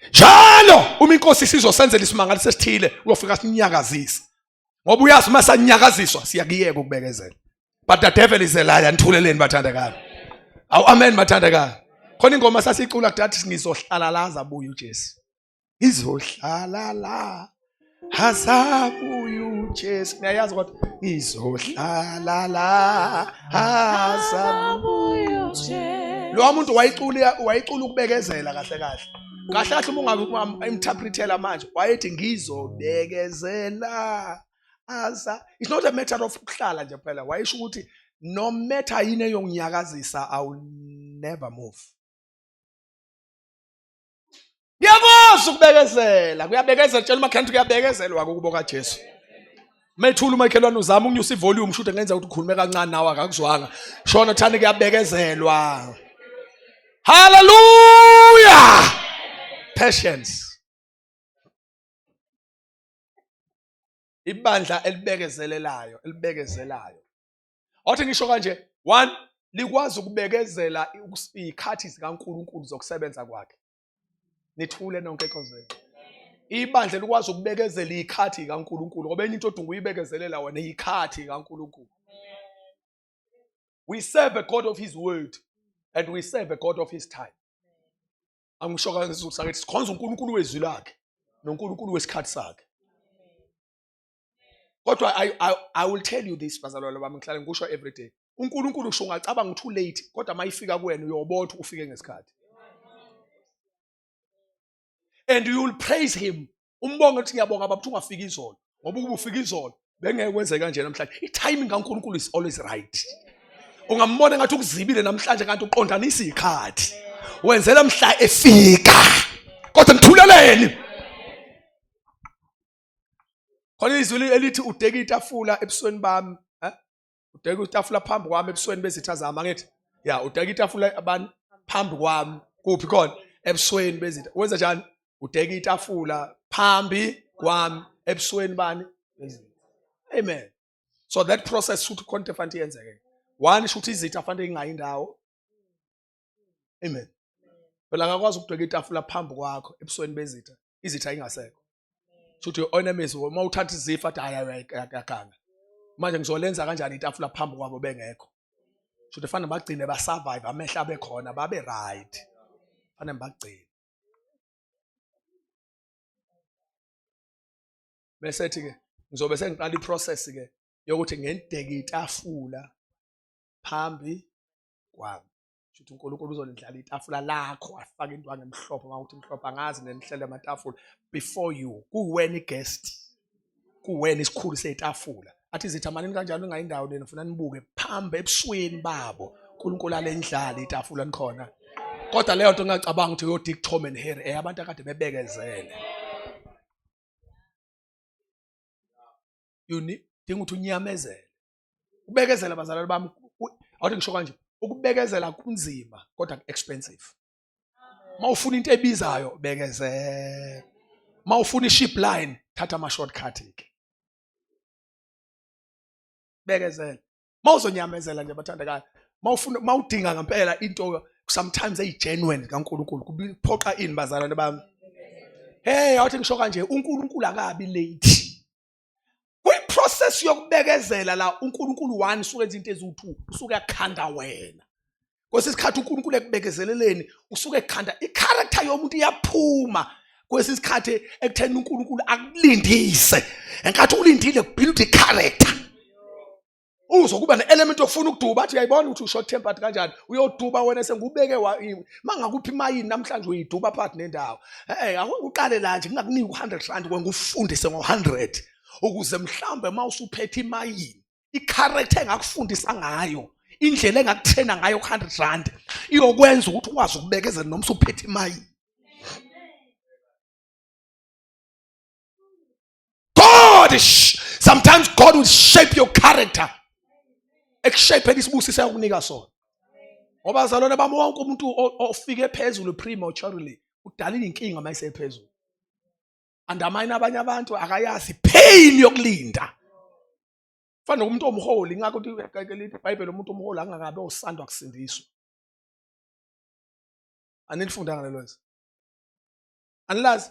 Njalo uma inkosi isizosenzela isimangaliso esithile, uyofika sinyakazise, ngoba uyazi uma sanyakaziswa siyakuyeka ukubekezela. But the devil is a liar. Nithuleleni bathandekayo? Awu amen bathandekayo. Khona ingoma sasicula kudala, ngizohlala la azabuya uJesu, ngizohlala la azabuya uJesu. Niyayazi kodwa, ngizohlala la azabuya uJesu. Lo muntu wayicula, wayicula ukubekezela kahle kahle kahle kahle. Uma ungabe interpretela manje, wayethi ngizobekezela aza. It's not a matter of ukuhlala nje phela, wayesho ukuthi no matter yini eyonginyakazisa, I will never move. Ngiyakwazi ukubekezela. Kuyabekezela tshela umakhelwane kuyabekezelwa kubo kaJesu. Methula umakhelwane uzama ukunyusa ivolume shuthi ngenza ukuthi ukhulume kancane nawe akakuzwanga. Shona thani kuyabekezelwa. Hallelujah! Patience. Ibandla elibekezelelayo, elibekezelayo. Awuthi ngisho kanje, one likwazi ukubekezela izikhathi zikaNkulunkulu zokusebenza kwakhe. Nithule nonke ekhozeni. Ibandla likwazi ukubekezela izikhathi zikaNkulunkulu ngoba enye into odinga uyibekezelela wena izikhathi zikaNkulunkulu. We serve a God of his word and we serve a God of his time. Angisho kanje sakithi sikhonza uNkulunkulu wezwi lakhe noNkulunkulu wesikhathi sakhe. Kodwa I will tell you this bazalwane bami ngihlale ngikusho every day. uNkulunkulu usho ungacabanga ukuthi ulate kodwa mayifika kuwena uyobona ukuthi ufike ngesikhathi. And you will praise him. Umbonge ukuthi ngiyabonga baba ukuthi ungafiki izolo ngoba ukuba ufika izolo bengeke kwenzeke kanje namhlanje. I-timing kaNkulunkulu is always right. Ungambona ngathi ukuzibile namhlanje kanti uqondanisa izikhathi. Wenzela mhla efika. Kodwa ngithuleleni. Khona izwi elithi udeke itafula ebusweni bami, eh? Udeke itafula phambi kwami ebusweni bezitha zami, angithi? Ya, udeke itafula abani phambi kwami. Kuphi khona? Ebusweni bezitha. Wenza njani? Udeke itafula phambi kwami ebusweni bani? Bezitha. Amen. So that process should khona into efanele yenzeke. One should izitha fanele ingayi indawo. Amen. Phela akakwazi ukudweka itafula phambi kwakho ebusweni bezitha, izitha ingasekho. Shuthi your enemies uma uthatha izifa athi hayi ayaganga. Manje ngizolenza kanjani itafula phambi kwabo bengekho? Shuthi fanele bagcine basurvive amehla abe khona babe right. Fanele bagcine. Bese ethi ke ngizobe sengiqala iprocess ke yokuthi ngendeke itafula phambi kwami. Shuthi uNkulunkulu uzolindlala itafula lakho afake intwangu emhlophe uma uthi mhlophe angazi nenihlele amatafula before you kuwena iguest kuwena isikhulu setafula athi zitha manini kanjalo ningayindawo nina funa nibuke phambi ebusweni babo uNkulunkulu alendlala itafula nikhona kodwa leyo nto ngingacabanga ukuthi yo Dick Tom and Harry eyabantu akade bebekezele you need dinga ukuthi unyamezele Ukubekezela bazalwane bami awuthi ngisho kanje ukubekezela kunzima kodwa expensive. Mawufuna into ebizayo bekezela. Mawufuna iship line thatha ama shortcut ke. Bekezela. Mawuzonyamezela nje bathandekayo. Mawufuna mawudinga ngempela into sometimes eyi genuine kaNkuluNkulu kuphoqa ini bazalwane bami. Hey awuthi ngisho kanje uNkulunkulu akabi late. Kwi-process yokubekezela la uNkulunkulu one usuke enza into eziwu-two usuke akhanda wena kwesinye isikhathi uNkulunkulu ekubekezeleleni usuke ekhanda i-character yomuntu iyaphuma kwesinye isikhathi ekutheni uNkulunkulu akulindise enkathi ulindile kubuild i-character uzokuba ne-element yokufuna ukuduba athi uyayibona ukuthi u-short tempered kanjani uyoduba wena sengubeke mangakuphi imayini namhlanje uyiduba phakathi nendawo eh uqale la nje ngingakunika u-100 rand kwenga ufundise ngo-100 ukuze mhlawumbe uma usuphethe imayini i-character engakufundisa ngayo indlela engakuthena ngayo ku-100 rand iyokwenza ukuthi ukwazi ukubekezela noma usuphethe imayini God sometimes God will shape your character ekushape isibusiso akunika sona ngoba zalona bami wonke umuntu ofike phezulu prematurely udala inkinga uma esephezulu andamanye abanye abantu akayazi pain yokulinda fana nomuntu omholi ingakho lithi iBhayibheli umuntu omholi angakabe osandwa kusindiswa anilifundanga lelo zwi anilazi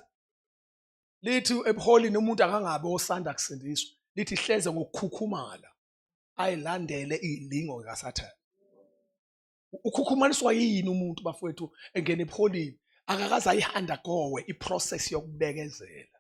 lithi ebuholini umuntu akangabe osanda kusindiswa lithi hleze ngokukhukhumala ayilandele ilingo kaSathane ukhukhumaniswa yini umuntu bafowethu engena ebuholini akakaze ayi-undergowe i-process yokubekezela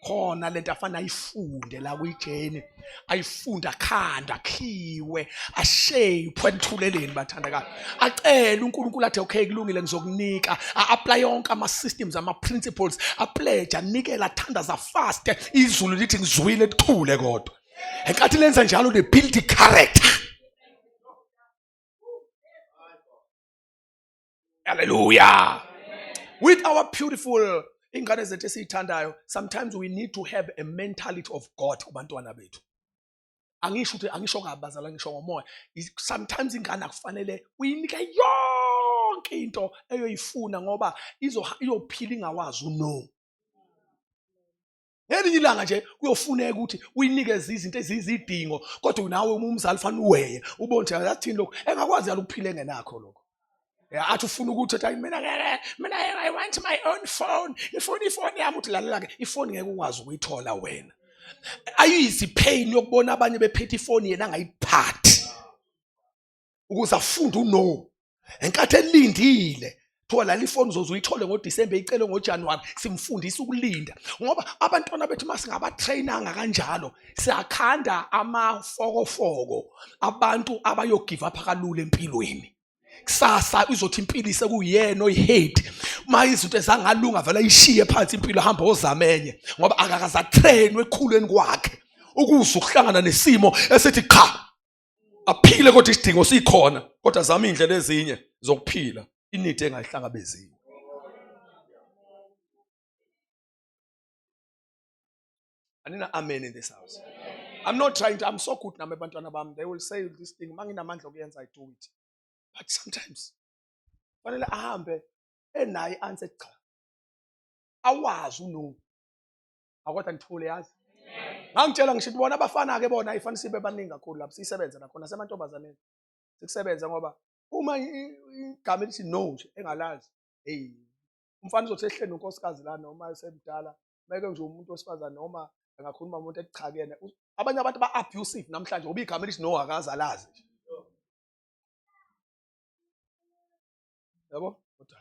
khona lento afana ayifunde la kwijeni ayifunde akhanda akhiwe ashape enthuleleni bathandekayo acele uNkulunkulu athi okay kulungile ngizokunika a-apply yonke ama-systems ama-principles apledge anikele athandaza fast izulu lithi ngizwile lithule kodwa enkathi lenza njalo they build character haleluya With our beautiful ingane zethu esiyithandayo, sometimes we need to have a mentality of God kubantwana bethu. Angisho ukuthi angisho ngabazala, ngisho ngomoya. Sometimes ingane akufanele uyinike yonke into eyoyifuna ngoba iyophila ingawazi uno. Ngelinye ilanga nje kuyofuneka ukuthi uyinikeze izinto eziyizidingo, kodwa nawe uma umzali fanele uweye ubone ukuthi yathini lokhu engakwazi yalo ukuphila engenakho lokho. Ya athi ufuna ukuthi athi mina ngeke mina I want my own phone, ngifuna ifoni yami. Uthi lalela ke, ifoni ngeke ukwazi ukuyithola wena. Ayizi pain yokubona abanye bephethe ifoni yena angayiphathi. Ukuze afunde uno. Enkathi elindile kuthiwa lala ifoni uzoze uyithole ngoDisemba, icele ngoJanuwari. Simfundisa ukulinda ngoba abantwana bethu uma singabatrainanga kanjalo siyakhanda amafokofoko abantu abayogive up kalula empilweni. Kusasa izothi impilo isekuyena oyihead, uma izinto ezangalunga vele ayishiye phansi impilo, hamba ozama enye, ngoba akakazatrainwe ekukhuleni kwakhe ukuze ukuhlangana nesimo esithi cha aphile, kodwa isidingo sikhona, kodwa zama indlela ezinye zokuphila inidi engayihlangabeziwe. Anina amen in this house. I'm not trying to, I'm so good nami abantwana bami, they will say this thing, manginamandla okuyenza I do it, but sometimes fanele ahambe enayo i-answer, cha awazi uno akodwa nithule yazi. Ngangitshela ngisho bona abafana ke bona ayifanele sibe baningi kakhulu lapho sisebenza nakhona semantombazaneni sikusebenza, ngoba uma igama elithi no nje engalazi, hey umfana uzothi ehleni nonkosikazi la noma esemdala meke nje umuntu wesifazane noma engakhuluma umuntu ekuchakene. Abanye abantu ba-abusive namhlanje ngoba igama elithi no akaze alazi nje, yabo. Kodwa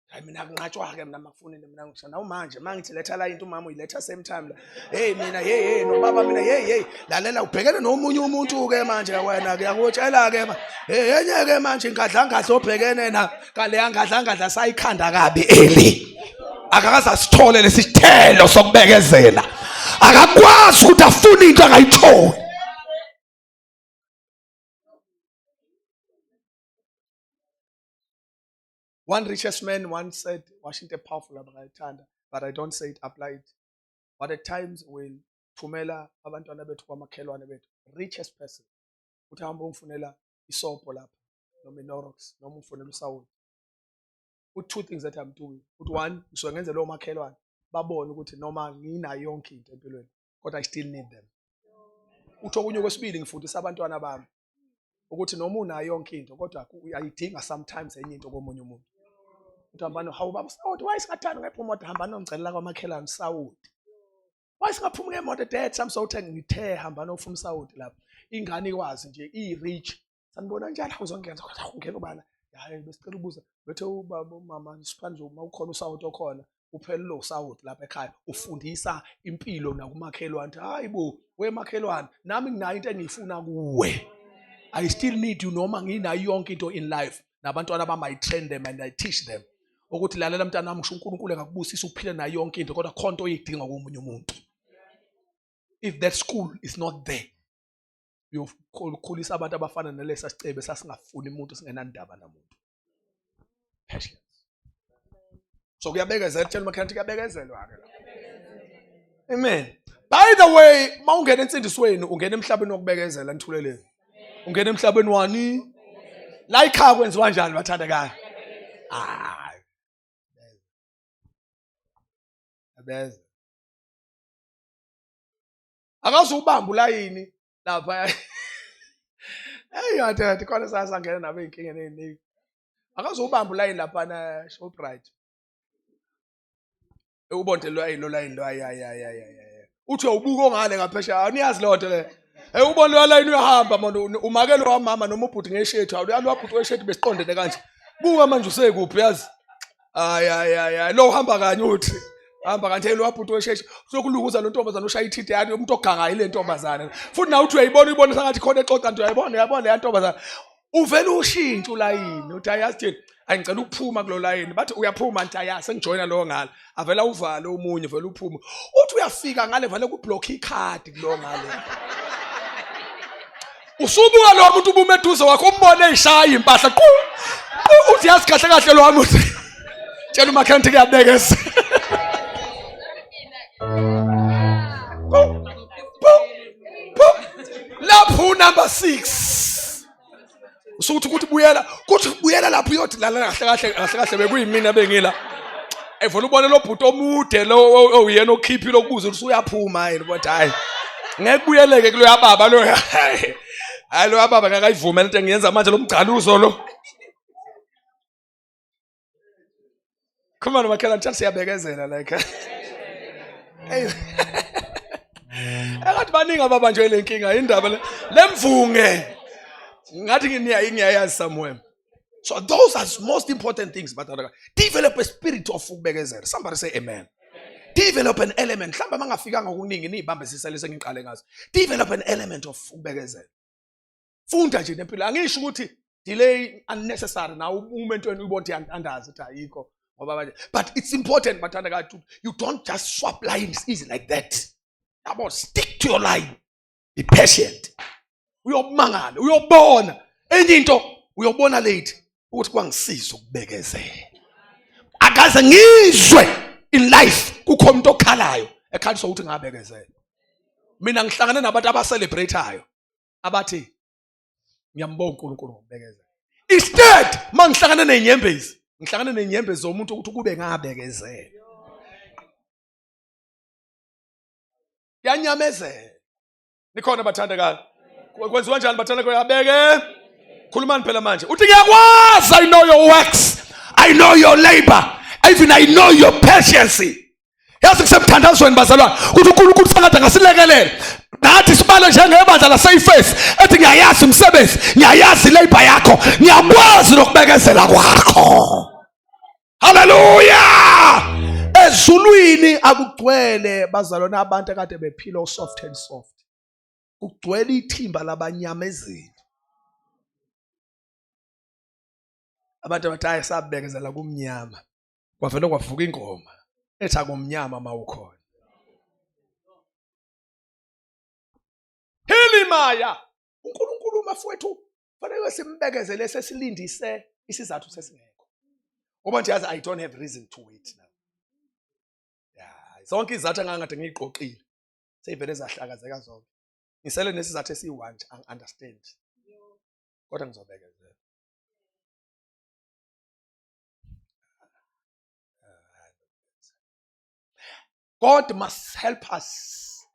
hayi mina kunqatshwa-ke mina makufunile mina ngisho nawu manje uma ngithi letha la into umama uyiletha same time la, hey mina hey hey nobaba mina hey hey lalela ubhekene nomunye umuntu-ke manje wena kuyakutshela-ke ma hey enye-ke manje ingadlangadla obhekene na kaleya ngadlangadla sayikhanda kabi eli akakaze asithole lesi sithelo sokubekezela, akakwazi ukuthi afune into angayitholi. One richest man once said, washo into powerful abangayithanda, but I don't say it, apply it. But at times we'll thumela abantwana bethu kwamakhelwane bethu, richest person, uthi hamba ungifunela isobho lapha noma iNorox noma ungifunela usawoti. Uthi two things that I'm doing. Uthi one, ngisuke ngenze lowo makhelwane babone ukuthi noma nginayo yonke into empilweni kodwa I still need them. Uthi okunye kwesibili, ngifundisa abantwana bami ukuthi noma unayo yonke into kodwa uyayidinga sometimes enye into komunye umuntu. Uthi hambani, hawu baba sawoti, why singathandi ngepha imoto, hambani ongicelela kwamakhelwane sawoti. Why singaphumi ngemoto dad samsawuthenga, ngithe hambani ofuna usawoti lapha. Ingane ikwazi nje i-rich. Sanibona njani, awuzongena kodwa ungena ubala. Hayi besicela ukubuza bethe ubaba umama siphana nje uma ukhona usawoti okhona uphela lo sawoti lapha ekhaya. Ufundisa impilo nakumakhelwane, hayi bo wemakhelwane nami nginayo into engiyifuna kuwe, I still need you noma nginayo yonke into in life. Nabantwana bami I train them and I teach them ukuthi lalela mntana wami, ngisho uNkulunkulu engakubusisa uphile nayo yonke into kodwa khona into oyidinga komunye umuntu. If that school is not there, uyokhulisa abantu abafana nalesa sicebe sasingafuni umuntu, singenandaba namuntu. Patience. So kuyabekezela, tshela umakhelwane kuyabekezelwa ke la. Amen. By the way, mawungena ensindisweni ungena emhlabeni wokubekezela, nithuleleni. Ungena emhlabeni wani? La ikhaya kwenziwa njani bathandekayo? Hayi. Abeza. Akazubamba ulayini lapha. Hey yathi khona sasangena nabo ey'nkingeni ey'ningi. Akazubamba ulayini lapha na Shoprite. Ubonde lo ayi lo layini lo ayi ayi ayi ayi ayi. Uthi ubuka ongale ngaphesheya, awuniyazi leyo nto leyo. Hey ubona lo layini uyahamba manje umakelo wamama noma ubhuti ngeshethi, awuyazi wabhuti weshethi besiqondene kanje. Buka manje usekuphi yazi. Ay ay ay ay lo uhamba kanye uthi hamba kanti lo wabhuti wesheshe sokulukuza lo ntombazane ushaya ithidi yakhe umuntu ogangayo ile ntombazane futhi nawe uthi uyayibona uyibona sengathi khona exoxa nto uyayibona uyayibona leya ntombazane uvele ushintshe ulayini uthi ayazi thini angicela ukuphuma kulo layini bathi uyaphuma nti aya sengijoyina lowo ngale avela uvale omunye vele uphume uthi uyafika ngale vale kublock ikhadi kulo ngale usubuka lo muntu ubume eduze wakho umbone eyishaya impahla qu uthi yazi kahle kahle lo muntu Tshela umakhelwane kuyabekeza. Lapho number 6. Usukuthi ukuthi buyela, kuthi buyela lapho uyothi lala kahle kahle kahle kahle bekuyimina bengila. Evona ubone lo bhuti omude lo owuyena okhiphile okubuza ukuthi uyaphuma yini ukuthi hayi. Ngeke buyeleke kuloya baba lo. Hayi lo baba ngeke ayivume lento engiyenza manje lo mgcaluzo lo. Come on makhelwane tshela siyabekezela like. Hey. Engathi baningi ababanjwe le nkinga indaba le lemvunge. Ngathi ngiyayazi somewhere. So those are most important things but develop a spirit of ukubekezela. Somebody say amen. Develop an element. Mhlawumbe mangafikanga okuningi niyibambe sisale sengiqale ngazo. Develop an element of ukubekezela. Funda nje nempilo. Angisho ukuthi delay unnecessary nawe uma entweni uyibona ukuthi andazi ukuthi ayikho ngoba manje but it's important bathanda kathi you don't just swap lines easy like that. Yabo stick to your line. Be patient. Uyomangala, uyobona enye into uyobona late ukuthi kwangisiza ukubekezela. Akaze ngizwe in life kukho umuntu okhalayo ekhaliswa ukuthi ngabekezela. Mina ngihlangane nabantu abacelebrateayo abathi ngiyambonga uNkulunkulu ngokubekezela. Instead mangihlangane nenyembezi, ngihlangane nenyembezi zomuntu ukuthi kube ngabekezela. Yanyamezela. Nikhona bathandekayo. Kwenziwa njani bathandekayo? Abeke. Khulumani phela manje. Uthi ngiyakwazi I know your works. I know your labor. Even I know your patience. Yazi kusemthandazweni bazalwane ukuthi uNkulunkulu sengathi angasilekelela nathi sibale njengebandla laseyifesi ethi ngiyayazi umsebenzi ngiyayazi ilabor yakho ngiyakwazi nokubekezela kwakho haleluya ezulwini akugcwele bazalwane abantu akade bephila soft and soft kugcwele ithimba labanyamezeli abantu abathi hayi sabekezela kumnyama kwavele kwavuka ingoma ethi akumnyama mawukhona Hilimaya uNkulunkulu mafowethu fanele simbekezele sesilindise isizathu sesingekho ngoba nje yazi I don't have reason to wait now yeah zonke izathu engangade ngiyiqoqile seyivele zahlakazeka zonke ngisele nesizathu esiyi-one nje angi-understand kodwa ngizobekezela God must help us.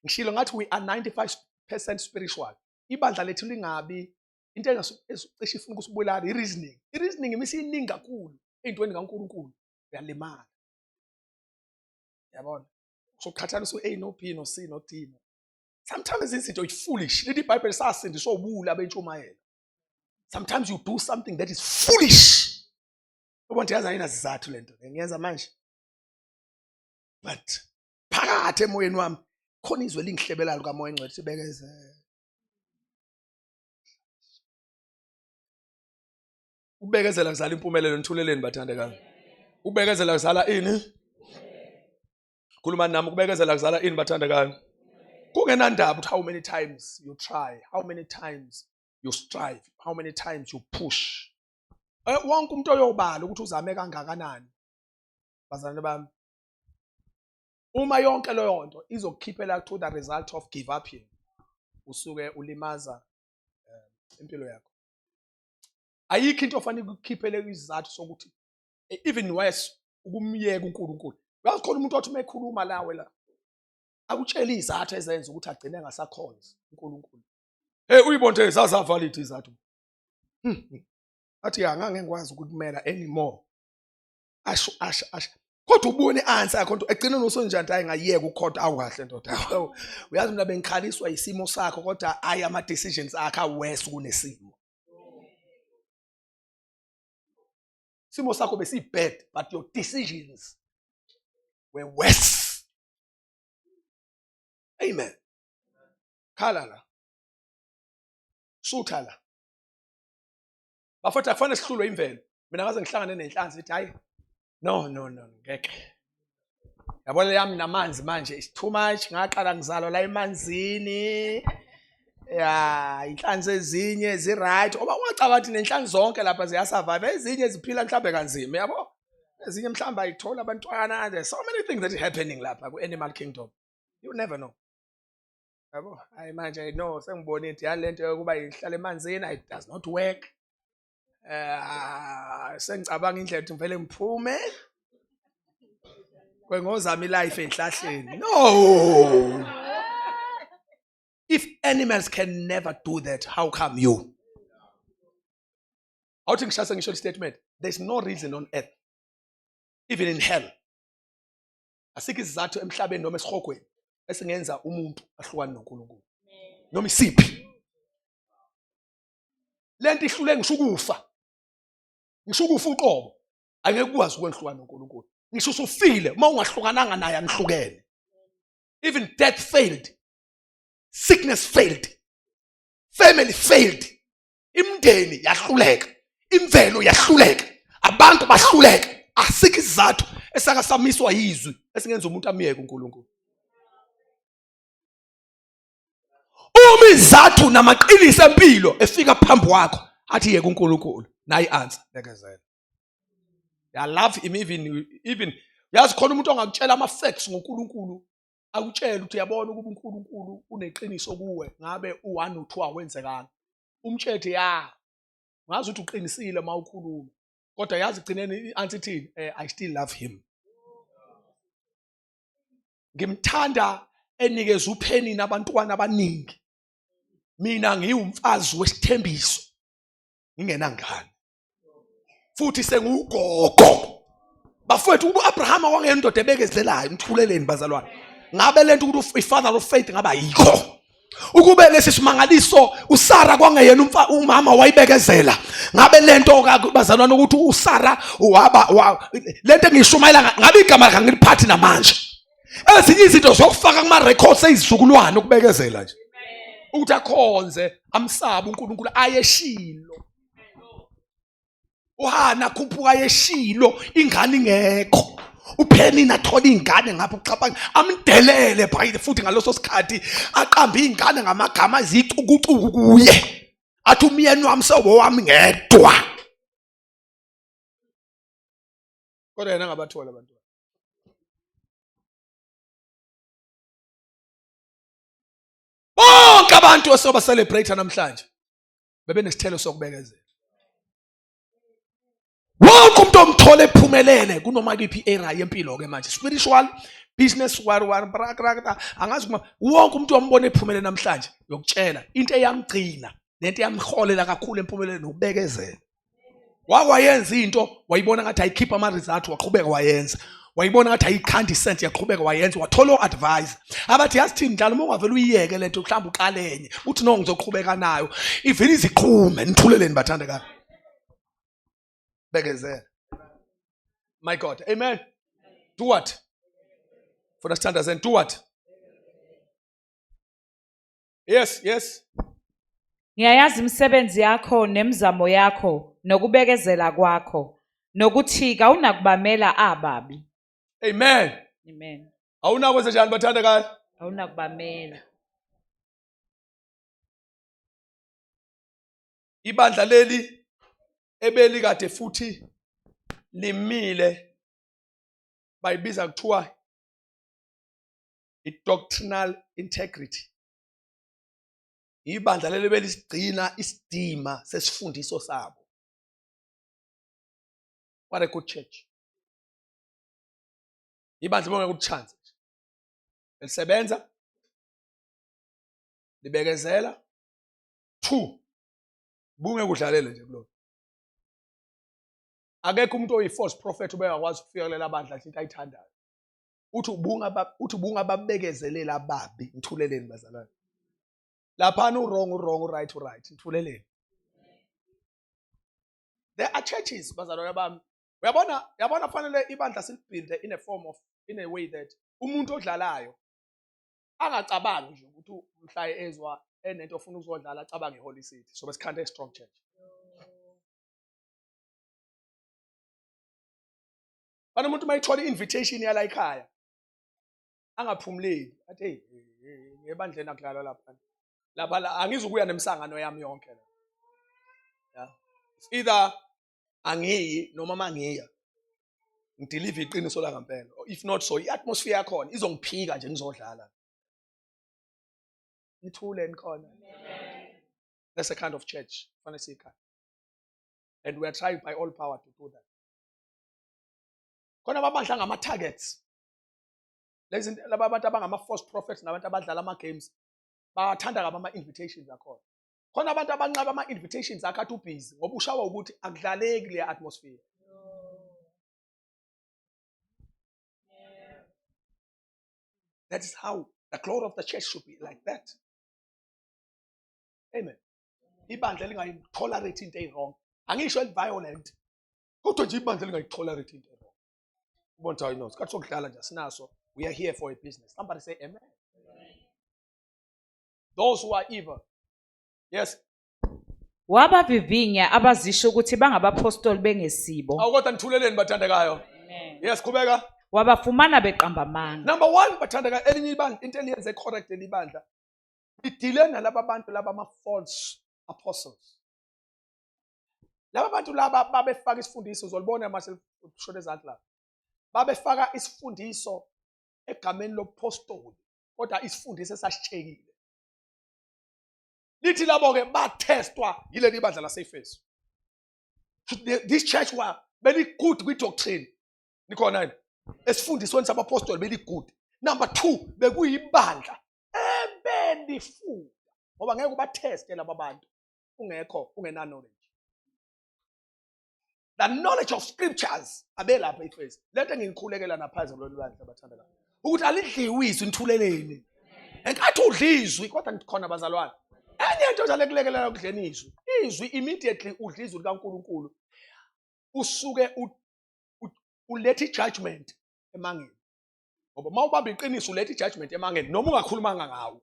Ngishilo ngathi we are 95% spiritual. Ibandla lethu lingabi into engacishe ifuna ukusibulala i-reasoning. I-reasoning imisiyiningi kakhulu ey'ntweni kaNkulunkulu uyalimala. Yabona? Soqhathanisa u-A no-B no-C no-D. Sometimes izinto is foolish. Lithi iBhayibheli sasindiswa ubuwula bentshumayelo. Sometimes you do something that is foolish. Ubona ukuthi yazi ayinazizathu lento ngiyenza manje. But phakathi emoyeni wami khona izwe elingihlebelayo kamoya engcwele sibekezele. Ukubekezela kuzala impumelelo nithuleleni bathandekayo. Ukubekezela kuzala ini? Khuluma nami ukubekezela kuzala ini bathandekayo. Kungenandaba ukuthi how many times you try, how many times you strive, how many times you push. Eh, wonke umuntu oyobala ukuthi uzame kangakanani. Bazalwane bami. Uma yonke leyo nto izokukhiphela to the result of give up here, usuke ulimaza eh, impilo yakho. Ayikho into ofanele ukukhiphele izizathu sokuthi eh, even worse ukumyeka uNkulunkulu. Uyazi khona umuntu othi uma ekhuluma lawe la akutshela izathu ezenza ukuthi agcine engasakhonzi uNkulunkulu. Hey uyibonde zazavalid izathu. Hmm. Athi ya ngange ngikwazi ukukumela anymore. Asho asho asho. Kodwa ubone i-answer yakho nto egcineni usonjani hayi ngayeka ukukhonta awu kahle ndoda. Uyazi mina bengikhaliswa isimo sakho kodwa ayi ama decisions akhe awes kunesimo. Simo sakho besi bad but your decisions were worse. Amen. Khala la. Sutha la. Bafethu akufanele sihlulwe imvelo. Mina ngaze ngihlangane nenhlanzi ithi hayi no no no ngeke. Yabona yami namanzi manje it's too much ngaqala ngizalwa la emanzini. Ya, inhlanzi ezinye zi right. Oba ungacabanga ukuthi nenhlanzi zonke lapha ziyasurvive ezinye ziphila mhlambe kanzima yabo. Ezinye mhlawumbe ayithola abantwana. There's so many things that are happening lapha ku-animal kingdom. You never know. Yabo, hayi manje no sengibonile ukuthi yale nto yokuba ihlale emanzini it does not work. Sengicabanga indlela ukuthi ngivele ngiphume kwengozama ilife enhlahleni. No. If animals can never do that, how come you? Awuthi ngishase ngisho statement. There's no reason on earth, even in hell. Asikho isizathu emhlabeni noma esihogweni esingenza umuntu ahlukane noNkulunkulu. Noma isiphi. Lento ihlule ngisho ukufa. Ngisho ukufa uqobo. Angeke ukwazi ukwehlukana noNkulunkulu. Ngisho usufile uma ungahlukananga naye anihlukene. Even death failed. Sickness failed. Family failed. Imndeni yahluleka. Imvelo yahluleka. Abantu bahluleka. Asikho isizathu esaka samiswa yizwi esingenza umuntu amyeke uNkulunkulu. Uma izathu namaqiniso empilo efika phambi kwakho athi yeka uNkulunkulu nayi answer bekezela. I love him even yazi khona umuntu ongakutshela ama facts ngoNkulunkulu akutshele ukuthi uyabona ukuba uNkulunkulu uneqiniso kuwe ngabe u1 no2 awenzekanga. Umtshethe ya ngazi ukuthi uqinisile uma ukhuluma kodwa yazi gcineni i-answer ithini I still love him. Ngimthanda enikeza uPhenina abantwana abaningi. Mina ngiwumfazi wesithembiso ngingenangane futhi sengugogo. Bafowethu uAbraham wangendoda ebekezelayo mthuleleni bazalwane. Ngabe lento ukuthi i-father of faith ngaba yikho. Ukube lesi simangaliso uSara kwangeyena umama wayibekezela. Ngabe lento bazalwane ukuthi uSara waba lento engishumayela ngabe igama lakhe ngiliphathi namanje. Ezinye izinto zokufaka kuma records ezizukulwane ukubekezela nje. Ukuthi akhonze amsabe uNkulunkulu ayeshilo. uHana khuphuka yeshilo ingane ingekho. uPhenina athola ingane ngapha ucabanga amdelele by futhi ngaleso sikhathi aqambe ingane ngamagama ezicukucuku kuye. Athi umyeni wami sewowami ngedwa. Kodwa yena angabathola abantwana. Bonke abantu esoba celebrate namhlanje bebenesithelo sokubekezela. Wonke umuntu omthola ephumelele kunoma kiphi era yempilo ke manje spiritual business war war bra bra angazi kuma wonke umuntu ombona ephumelele namhlanje yokutshela into eyamgcina nento eyamholela kakhulu empumelelweni ukubekezela. Wakwayenza into wayibona ngathi ayikhipha ama results waqhubeka wayenza. Wayibona ngathi ayikhandi cent yaqhubeka wayenza wathola o-advisor abathi yazi thini njalo uma ungavele uyiyeke lento mhlawumbe uqale enye uthi no ngizoqhubeka nayo ivele iziqhume nithuleleni bathandekayo. Bekezela. My God. Amen. Do what? For the standards and do what? Yes, yes. Ngiyayazi imisebenzi yakho nemizamo yakho nokubekezela kwakho nokuthi kawunakubamela ababi. Amen. Amen. Awunakwenza njani bathandekayo? Awunakubamela. Ibandla leli ebelikade futhi limile bayibiza kuthiwa i-doctrinal integrity. Ibandla leli belisigcina isidima sesifundiso sabo. What a good church. Ibandla bonke kuchance. Lisebenza libekezela 2 bunge kudlalele nje kulona. Akekho umuntu oyi-false prophet ubengakwazi ukufika kulela bandla athi into ayithandayo. Uthi ubunga uthi ubunga babekezelela ababi ngithuleleni bazalwane. Laphana u-wrong u-wrong u-right u-right ngithuleleni. There are churches bazalwane bami. Uyabona yabona fanele ibandla silibuilde in a form of in a way that umuntu odlalayo angacabangi nje ukuthi mhla ezwa enento ofuna ukuzodlala acabange iHoly City. So besikhanda a strong church. Bana umuntu mayithola i-invitation yala ekhaya angaphumuleli athi hey ngebandleni akudlalwa lapha. Lapha la angizukuya nemisangano yami yonke la. Yeah. It's either angiyi noma mangiya. Ngideliver iqiniso la ngempela. If not so, i-atmosphere yakhona izongiphika nje ngizodlala. Nithule nikhona. That's a kind of church. Fanele siyikhale. And we are trying by all power to do that. Khona amabandla angama-targets. Lezi laba bantu abangama-false prophets nabantu abadlala ama-games bathanda kabi ama-invitations akhona. Khona abantu abanqaba ama-invitations akhe athi ubhizi ngoba ushawa ukuthi akudlaleki kuleya atmosphere. That is how the glory of the church should be like that. Amen. Ibandla lingayitolerate into eyi-wrong. Angisho eli-violent. Kodwa nje ibandla lingayitolerate into e-wrong. Ubona ukuthi hayi no, isikhathi sokudlala nje asinaso. We are here for a business. Somebody say amen. Those who are evil. Yes. Wabavivinya abazisho ukuthi bangabaphostoli bengesibo. Awu kodwa nithuleleni bathandekayo. Yes, qhubeka. Wabafumana beqamba amanga. Number 1 bathandekayo, elinye ibandla into eliyenze correct elibandla. Lidile nalaba bantu laba ama false apostles. Laba bantu laba babefaka isifundiso, uzolibona mase ushona ezansi lapha. Babefaka isifundiso egameni lobupostoli, kodwa isifundiso esasitshekile. Lithi labo ke batestwa yileli bandla laseEfesu. This church wa beli good kwi doctrine. Nikhona yini? Esifundisweni sabapostoli beli good. Number 2 bekuyibandla ebelifunda ngoba ngeke ubatheste laba bantu ungekho ungena knowledge. The knowledge of scriptures abelapha iFesu. Lento engiyikhulekela naphansi kulolu bandla bathandekayo ukuthi alidliwe izwi nithuleleni. Enkathi udla izwi kodwa ngikhona bazalwane. Enye into njalo ekulekelela ukudleni izwi. Izwi immediately udla izwi likaNkuluNkulu usuke uletha ijudgment emangeni. Ngoba uma ubamba iqiniso uletha ijudgment emangeni noma ungakhulumanga ngawo.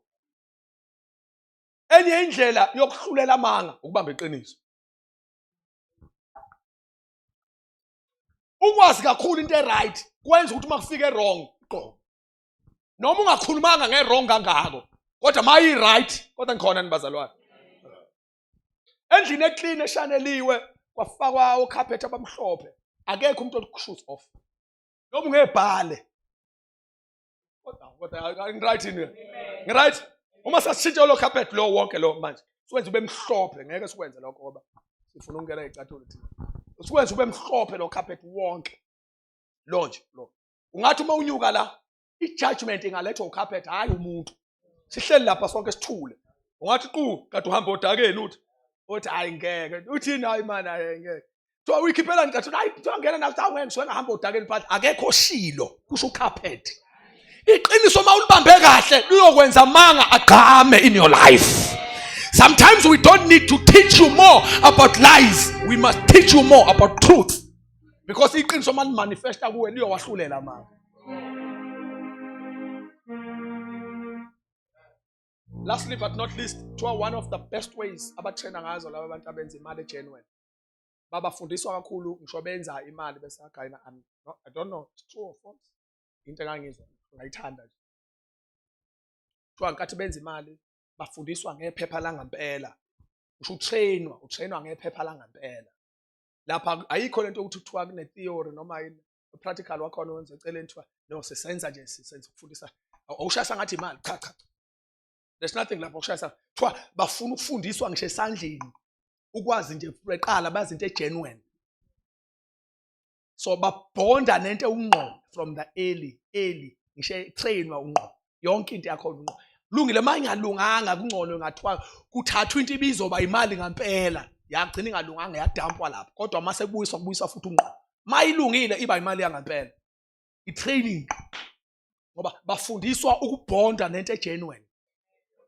Enye indlela yokuhlulela amanga ukubamba iqiniso. Ukwazi kakhulu into e-right kwenza ukuthi uma kufika e-wrong uqobo. Noma ungakhulumanga nge-wrong kangako kodwa uma iyi-right kodwa ngikhona nibazalwane. Endlini eclean eshaneliwe kwafakwa okhaphethe abamhlophe akekho umuntu okushoot off. Noma ungebhale. Kodwa ngiright yini? Ngiright? Uma sasishintsha lo carpet lo wonke lo manje siwenze ube mhlophe ngeke sikwenze lokho ngoba sifuna ukungena icathulo thina. Sikwenze ube mhlophe lo carpet wonke. Lo nje lo. Ungathi uma unyuka la i-judgment ingalethwa ucarpet hayi umuntu. Sihleli lapha sonke sithule. Ungathi qu kade uhamba odakeni uthi uthi hayi ngeke uthini hayi mana hayi ngeke. Kuthiwa uyikhiphelani cathula hayi kuthiwa ngena nazo hawu ngeke ngisuke ngahamba odakeni phansi akekho shilo kusho ucarpet. Iqiniso uma ulibambe kahle liyokwenza amanga agqame in your life. Sometimes we don't need to teach you more about lies. We must teach you more about truth. Because iqiniso uma limanifesta kuwe liyowahlulela amanga. Lastly but not least, kuthiwa one of the best ways abatrainer ngazo laba bantu abenza imali genuine. Babafundiswa kakhulu ngisho benza imali besagayina. I don't know, it's true or false. Into engangizwa ngayithanda nje. Kuthiwa ngenkathi benza imali bafundiswa ngephepha langampela. Usho utrainwa ngephepha langampela. Lapha ayikho lento yokuthi kuthiwa kune theory noma yini. Practical wakhona wenza eceleni kuthiwa no sisenza nje sisenza ukufundisa. Awushaya ngathi imali cha cha. There's nothing lapho kushaya kuthiwa bafuna ukufundiswa ngisho esandleni ukwazi nje beqala bazi into egenuine. So babhonda nento ewungqo from the early ngisho trainwa ungqo yonke into yakho ungqo. Lungile uma ingalunganga kungcono ngathiwa kuthathwa into ibizoba imali ngampela yagcina ingalunganga yadampwa lapho kodwa uma sekubuyiswa kubuyiswa futhi ungqo. Uma ilungile iba imali yangampela. I-training ngoba bafundiswa ukubhonda nento egenuine.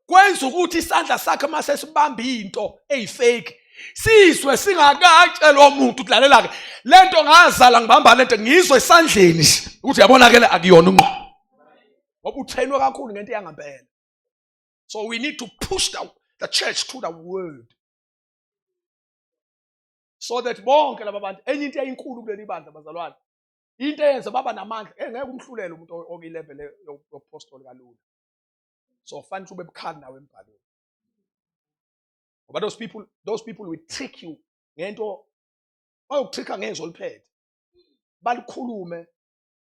Kwenza ukuthi isandla sakhe uma sesibamba into eyifake sizwe singakatshelwa umuntu ukuthi lalela ke lento ngazala ngibamba lento ngizwe esandleni ukuthi yabona ke le akuyona ungqo. Ngoba utrainwe kakhulu ngento yangampela. So we need to push the church to the word. So that bonke laba bantu enye into eyinkulu kuleli bandla bazalwane into eyenza baba namandla engeke umhlulele umuntu okilevel yobupostoli kalula. So fanele ube bukhali nawe embhalweni. Ngoba those people will trick you ngento bayokutricka ngezwe oliphethe. Balikhulume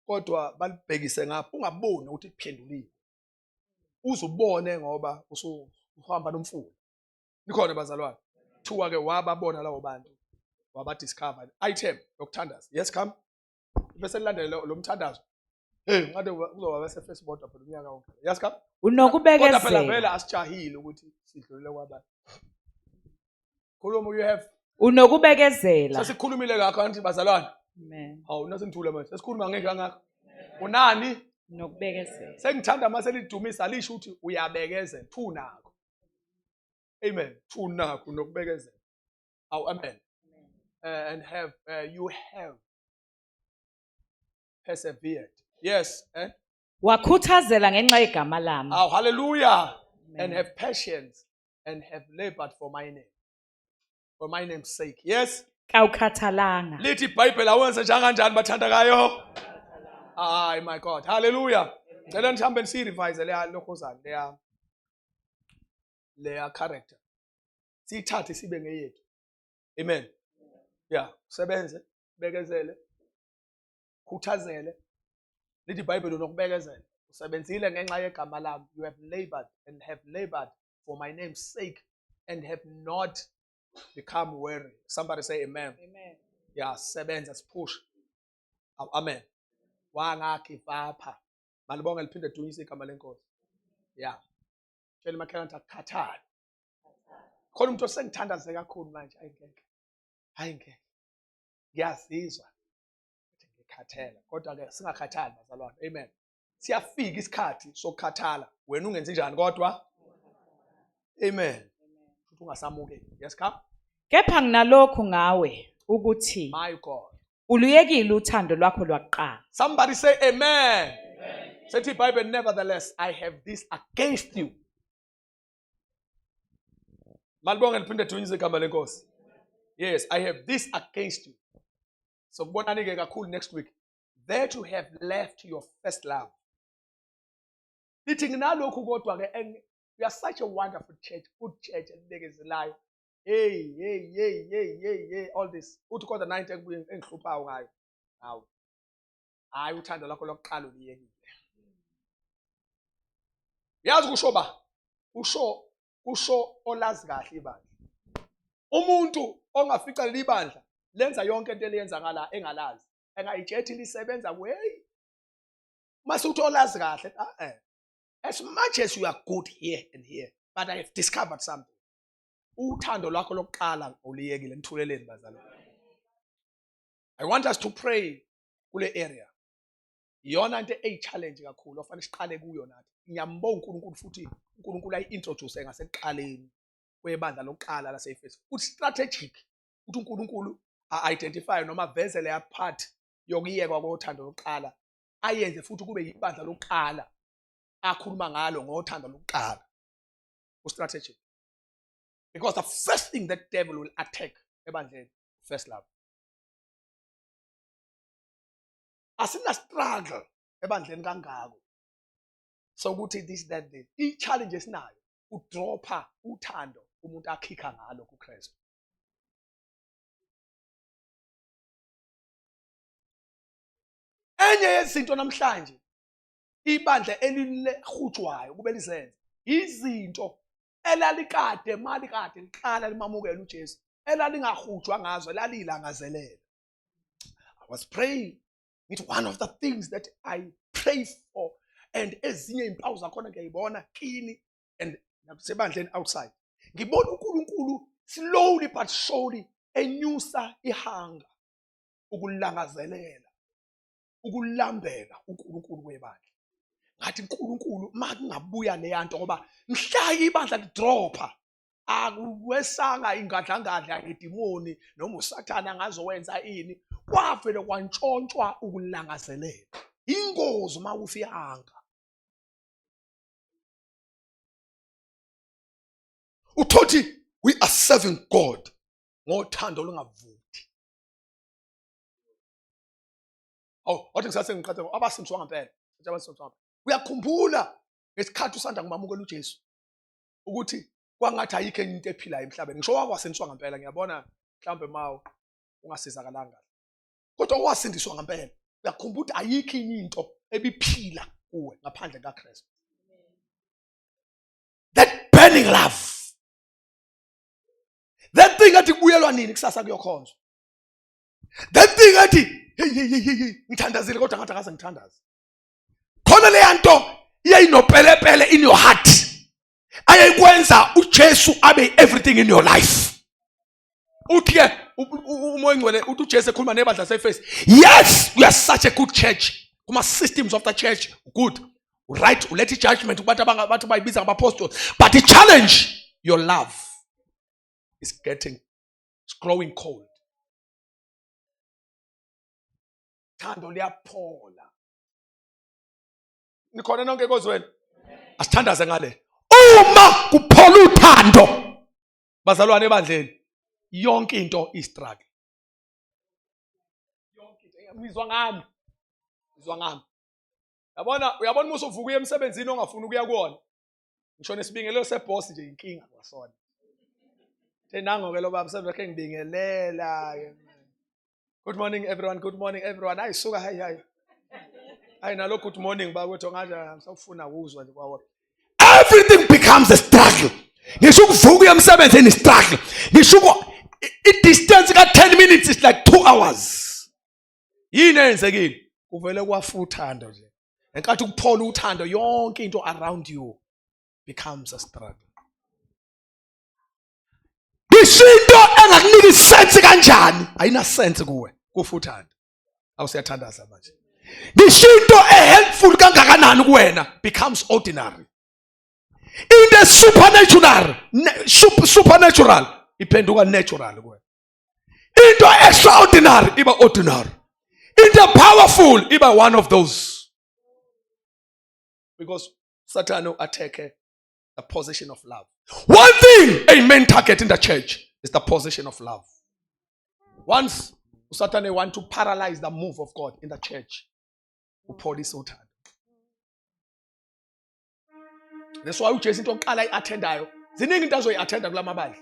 kodwa balibhekise ngapha ungaboni ukuthi kuphenduliwe. Uzubone ngoba usuhamba nomfula. Nikhona bazalwane. Thiwa ke wababona lawo bantu. Wabadiscover. Item yokuthandaza. Yes come. Bese lilandele lo mthandazo. Hey ngabe kuzoba bese first bodwa phela unyaka wonke. Yes come. Unokubekezela. Kodwa phela vele asijahile ukuthi sidlulele kwabanye. Khuluma you have Unokubekezela. Sesikhulumile kakho anti bazalwane. Amen. Hawu nasengithule manje. Sesikhuluma ngeke kangaka. Unani? Nokubekezela. Sengithanda mase lidumisa lisho ukuthi uyabekezela. Thunakho. Amen. Thunakho nokubekezela. Awu amen. And have you have persevered. Yes, eh? Wakhuthazela ngenxa yegama lami. Oh, hallelujah. Amen. And have patience and have labored for my name. For my name's sake. Yes. Kawukhathalanga. Lithi iBhayibheli awenze njenganjani bathandakayo? Hayi my God. Hallelujah. Ngicela nihambe nisirevise leya lokhozana leya leya character. Siyithathe sibe ngeyethu. Amen. Yeah, usebenze, bekezele. Khuthazele. Lithi iBhayibheli unokubekezela. Usebenzile ngenxa yegama lami. You have labored and have labored for my name's sake and have not become weary. Somebody say amen. Amen. Yeah, sebenza sipush. Amen. Wangagive up. Malibonge liphinde dunyise igama lenkosi. Yeah. Tshela makhelwane ukuthi akukhathali. Khona umuntu osengithandaze kakhulu manje ayingeke. Hayi ngeke. Ngiyazizwa ukuthi ngikhathele kodwa ke singakhathali bazalwane. Amen. Siyafika isikhathi sokukhathala. Wena ungenzi njani kodwa? Amen. Futhi ungasamukeli. Yes come. Kepha nginalokhu ngawe ukuthi My God. uluyekile uthando lwakho lwakuqala. Somebody say amen. Amen. Sethi iBhayibheli nevertheless I have this against you. Malibonge liphinde dunyise igama lenkosi. Yes, I have this against you. So kubonani ke kakhulu next week. That you have left your first love. Lithi nginalokhu kodwa ke and we are such a wonderful church, good church elibekezelayo. Hey, hey, hey, hey, hey, hey, all this. Uthi kodwa nayi into ekubuye engihluphayo ngayo. Hawu. Hayi uthando lakho lokuqala uliyekile. Yazi kusho ba? Kusho kusho olazi kahle ibandla. Umuntu ongafica leli bandla lenza yonke into eliyenza ngala engalazi. Engayitshethi lisebenza hey. Mase uthi olazi kahle ah eh. As much as you are good here and here, but I have discovered something. Uthando lwakho lokuqala uliyekile nithuleleni bazalwane. I want us to pray kule area. Iyona into eyi-challenge kakhulu ofanele siqale kuyo nathi. Ngiyambonga uNkulunkulu futhi uNkulunkulu ayi-introduce ngasekuqaleni kwebandla lokuqala lase-Efesu. Futhi strategic ukuthi uNkulunkulu a-identify noma aveze leya part yokuyekwa kothando lokuqala ayenze futhi kube yibandla lokuqala akhuluma ngalo ngothando lokuqala. U-strategic. Because the first thing that devil will attack ebandleni first love. Asina struggle ebandleni kangako. Sokuthi this that this. I challenge esinayo udropha uthando umuntu akhikha ngalo kuKristu. Enye yezinto namhlanje ibandla elilehutshwayo kube lizenze izinto elalikade malikade liqala limamukela uJesu elalingahutshwa ngazo elalilangazelela. I was praying ngithi one of the things that I pray for and ezinye impawu zakhona ngiyayibona kini and nasebandleni outside ngibona uNkulunkulu slowly but surely enyusa ihanga ukulangazelela ukulambela uNkulunkulu webandla ngathi uNkulunkulu makungabuya leya nto ngoba mhla ibandla lidropha akuwesanga ingadlangadla ngedimoni noma usathana angazowenza ini kwavele kwantshontshwa ukulangazelela ingozi uma ufihanga uthothi we are serving God ngothando olungavuthi. Awu wathi ngisase ngiqhatha abasindiswa ngempela abasindiswa ngempela uyakhumbula ngesikhathi usanda kumamukela uJesu ukuthi kwangathi ayikho enye into ephilayo emhlabeni ngisho wakwasindiswa ngempela ngiyabona mhlawumbe mawu ungasizakalanga kahle. Kodwa owasindiswa ngempela uyakhumbula ukuthi ayikho inye into ebiphila kuwe ngaphandle kaKristu. That burning love, that thing athi kubuyelwa nini kusasa kuyokhonzwa, that thing athi hey hey hey hey ngithandazile kodwa ngathi akaze ngithandaze. Khona leya nto iyayinopelepele in your heart ayekwenza uJesu abe everything in your life. Uthi ke uMoya Ongcwele uthi uJesu ekhuluma nebandla laseEfesu, yes, we are such a good church, kuma systems of the church good, right, uletha ijudgment kubantu abangabantu bayibiza ngabapostoli, but the challenge, your love is getting, it's growing cold. Thando liyaphola. Nikhona nonke kozweni? Asithandaze ngale. Uma kuphola uthando bazalwane ebandleni, yonke into i-struggle, yonke into. Ngizwa ngami, ngizwa ngami. Yabona, uyabona uma usuvuka uye emsebenzini ongafuni ukuya kuwona, ngisho nesibingelelo seboss nje inkinga kwasona. Thenango-ke lo baba sebekhe ngibingelela, good morning everyone, good morning everyone. Hayi suka, hayi hayi hayi, nalo good morning bakwethu ngathi ngisawufuna ukuzwa nje kwawo. Everything becomes a struggle. Ngisho ukuvuka uye emsebenzini struggle, ngisho i-distance ka-10 minutes is like 2 hours. Yini eyenzekile? Kuvele kwafa uthando nje. Ngenkathi ukuphola uthando, yonke into around you becomes a struggle. Ngisho into engakunika isense kanjani ayina sense kuwe, kufa uthando. Awusiyathandaza manje. Ngisho into ehelpful kangakanani kuwena becomes ordinary. Into supernatural, supernatural iphenduka natural kuwena. Into extraordinary iba ordinary. Into powerful iba one of those. Because Satan attack the position of love. One thing a main target in the church is the position of love. Once Satan want to paralyze the move of God in the church, upholisa uthando. That's why uJesu into yokuqala ayi-attendayo, ziningi into azoyi-attenda kula mabandla,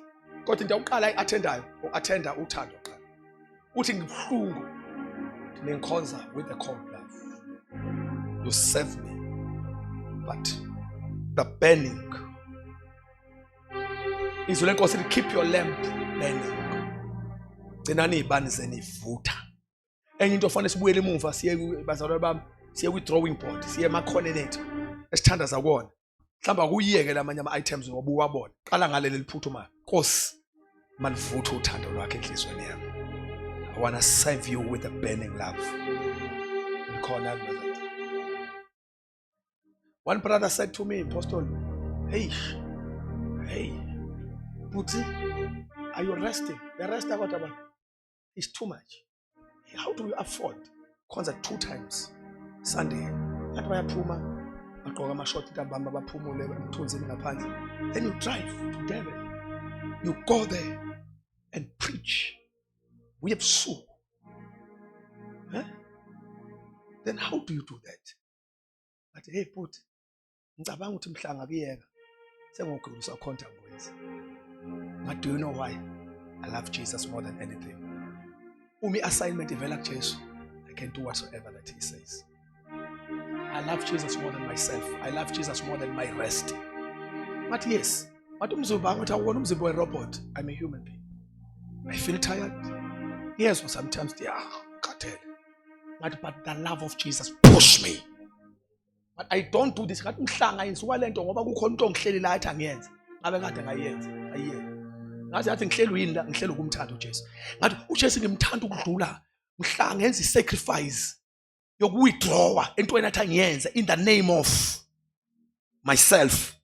kodwa into yokuqala ayi-attendayo, u-attenda uthando kuqala. Uthi ngibuhlungu ningikhonza with the cold love. You serve me, but the burning. Izwi lenkosi lithi keep your lamp burning. Gcinani izibani zenu ivutha. Enye into ofanele sibuyele emuva, siye bazalwane bami, siye kwi-drawing board, siye emakhoneni ethu esithandaza kuwona. Mhlawumbe akuyiyeke lamanye ama-items ngoba uwabona. Qala ngaleli eliphuthumayo. Nkosi, malivuthe uthando lwakhe enhliziyweni yami. I wanna serve you with a burning love. Nikhona bazalwane? One brother said to me, Apostle, hey, hey, Buti, are you resting? The rest about it's too much. How do you afford khonza 2 times Sunday? Ngathi bayaphuma bagqoka amashoti ntambama baphumule emthunzini ngaphandle. Then you drive to Durban. You go there and preach. Uye ebusuku. Huh? Then how do you do that? But hey, put ngicabanga ukuthi mhla ngakuyeka sengogula usakhonta ngwenzi. But do you know why? I love Jesus more than anything. Uma i-assignment ivela kuJesu, I can do whatsoever that he says. I love Jesus more than myself. I love Jesus more than my rest. But yes, but umzimba ngathi awuwona umzimba we-robot. I'm a human being. I feel tired. Yes, sometimes yeah, khathele. But the love of Jesus push me. But I don't do this. Ngathi mhlanga yenziwa lento ngoba kukhona into ongihleli la athi angiyenze. Ngabe kade ngayenza. Ayiyenze. Ngathi yathi ngihleli yini la, ngihleli ukumthanda uJesu. Ngathi uJesu ngimthanda ukudlula mhla ngenza i-sacrifice yokuwithdrawa entweni athi angiyenze in the name of myself.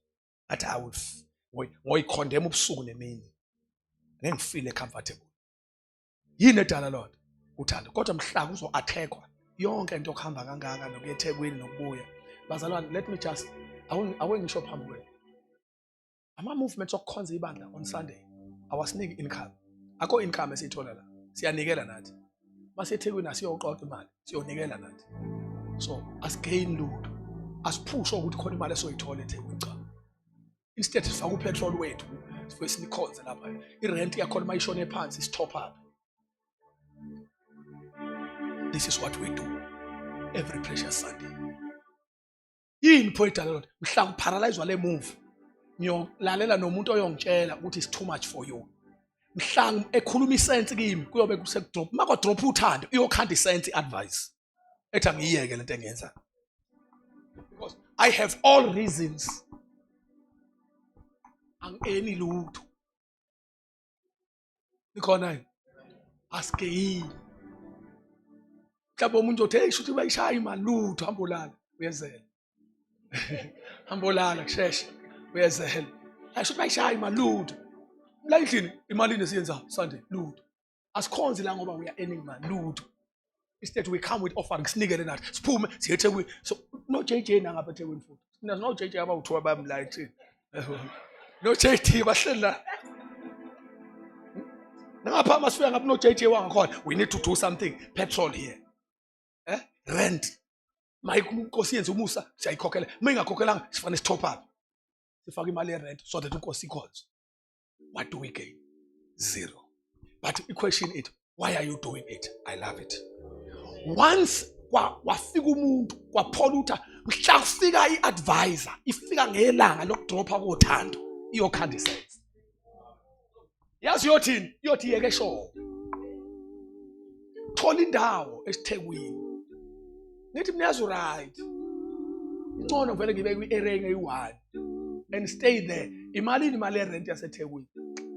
Ngathi I will ngoyikhondema ubusuku nemini. Ngeke ngifile comfortable. Yini edala loo nto? Uthando. Kodwa mhla kuzo-attackwa yonke into okuhamba kangaka nokuya eThekwini nokubuya. Bazalwane, let me just awe ngisho phambi kwenu. Ama-movements okukhonza ibandla on Sunday awasiniki income. Akho income esiyithola la. Siyanikela nathi. Mase eThekwini asiyoqoqa imali, siyonikela nathi. So asigain lutho. Asiphushwa ukuthi khona imali esoyithola eThekwini, cha. Instead sifaka upetrol wethu sifike sinikhonze lapha. I-rent yakhona uma ishone phansi si-top up. This is what we do every precious Sunday. Yini pho idala lona? Mhla ngiparalyzwa le move. Ngiyolalela nomuntu oyongitshela ukuthi it's too much for you. Mhla ekhuluma isense kimi kuyobe kusekudrop. Mako drop uthando iyokhanda isense advice. Ethi angiyeke lento engiyenza. Because I have all reasons. Angeni lutho. Nikhona yini? Asikeyini. Mhlawumbe omunye uthi hey shuthi bayishaya imali lutho hamba olala uyezela. Hamba olala kusheshe uyezela. Hayi shuthi bayishaya imali lutho. La endlini imalini esiyenza Sunday lutho. Asikhonzi la ngoba we are earning money lutho. Instead we come with offering sinikele nathi siphume siye eThekwini. So no JJ nangapha eThekwini futhi. Sina no JJ abawu2 abamla ethini. No JT bahleli la. Nangapha masifika ngapha no JJ wangakhona. We need to do something. Petrol here. Eh? Rent. Maye inkosi yenze umusa siyayikhokhela. Uma ingakhokhelanga sifanele si top up. Sifake imali ye rent so that inkosi ikhonze. What do we gain? Zero. But the question is, why are you doing it? I love it. Once kwafika umuntu kwaphola utha mhla kufika i-advisor ifika ngelanga lokudropha kothando iyokhanda isense yazi uyothini iyothi yeke sho thola indawo esithekwini nithi mina yazi right ingcono vele ngibe kwi-area engeyi-one and stay there imalini imali yerent yasethekwini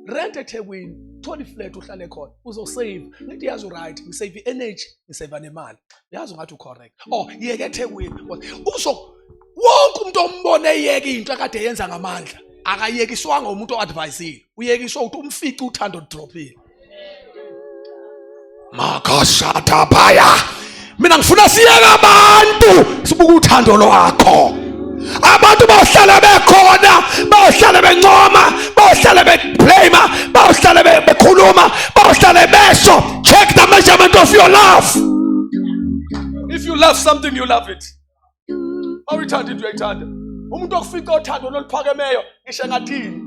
rent ethekwini thola iflat uhlale khona uzosave ngithi yazi right ngisave i-energy ngisave nemali yazi ungathi ucorrect oh yeke ethekwini uzo wonke umuntu ombone eyeke into akade yenza ngamandla akayekiswanga umuntu o-advisile uyekiswa ukuthi umfice uthando ludrophile makashatabaya mina ngifuna siyeke abantu sibuka uthando lwakho abantu bahlala bekhona bahlale bencoma bahlale beblame bahlale bekhuluma bahlale besho check the measurement of your love if you love something you love it Awuyithanda into uyayithanda. Umuntu okufica uthando loluphakemeyo ngisho engathini.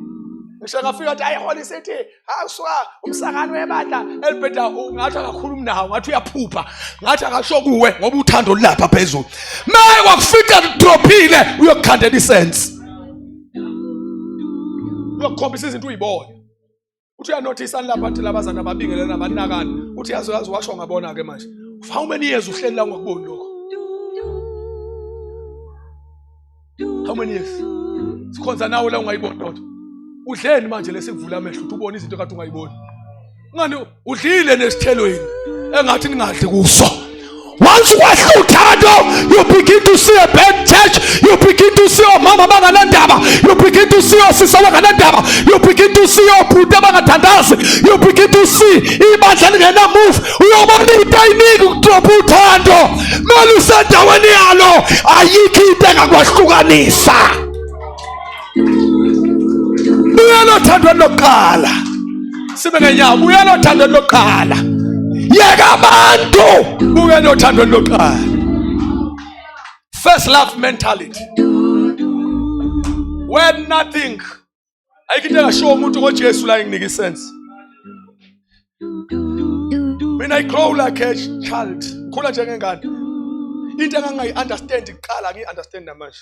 Ngisho engafika athi ayi Holy City, hawusuka umsakano webandla elibheda ungathi akakhulumi nawo, ngathi uyaphupha, ngathi akasho kuwe ngoba uthando lulapha phezulu. Maye wakufica ludrophile uyokukhandela isense. Uyokukhombisa izinto uyibone. Uthi uyanothisa lapha athi labazana babingelana banakana. Uthi yazi yazi washo ngabona ke manje. How many years uhleli la ungakuboni lokho? How many years? Sikhonza nawe la ungayiboni lotho. Udleni manje lesikuvula amehlo uthi ubone izinto kade ungayiboni. Ngani udlile nesithelweni engathi ningadli kuso. Once kwehla uthando, you begin to see a bad church. You begin to see omama abanganandaba. You begin to see osisi abanganandaba. You begin to see obhuti abangathandazi. You begin to see ibandla lingena move. Uyobona into ayiningi ukudropha uthando. Mele usendaweni yalo, ayikho into engakwahlukanisa. Buyela othandweni lokuqala. Sibe ngenyawo, buyela othandweni lokuqala. Yeka abantu, buyela othandweni lokuqala. First love mentality. When nothing ayikho into engashiwo umuntu ngoJesu la enginika isense. Mina I grow like a child. Ngikhula njengengane. Into engangayi-understand kuqala ngiyi-understand namanje.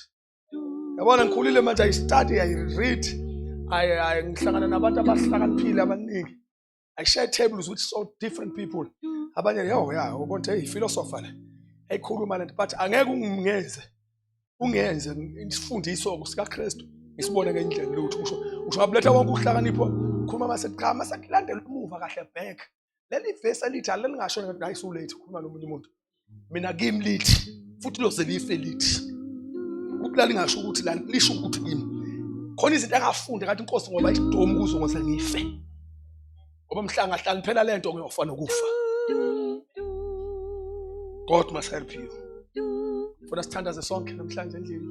Yabona ngikhulile manje I study, I read, I ngihlangana nabantu abahlakaniphile abaningi. I share tables with so different people. Abanye yo yeah, ubona hey philosopher le. Eyikhuluma lento but angeke ungenze ungenze isifundiso sikaKristu ngisibone ngendlela lutho usho usho ngabuletha wonke ukuhlakanipha khuluma mase cha mase kulandela umuva kahle back leli vesi elithi alelingasho ngathi isulethe khuluma nomunye umuntu mina kimi lithi futhi loze life lithi ukuthi lalingasho ukuthi lisho ukuthi kimi khona izinto engafunda ngathi inkosi ngoba isidomu kuzo ngose ngife ngoba mhla ngahlali phela lento ngiyofa nokufa God must help you funa sithandaze sonke namhlanje endlini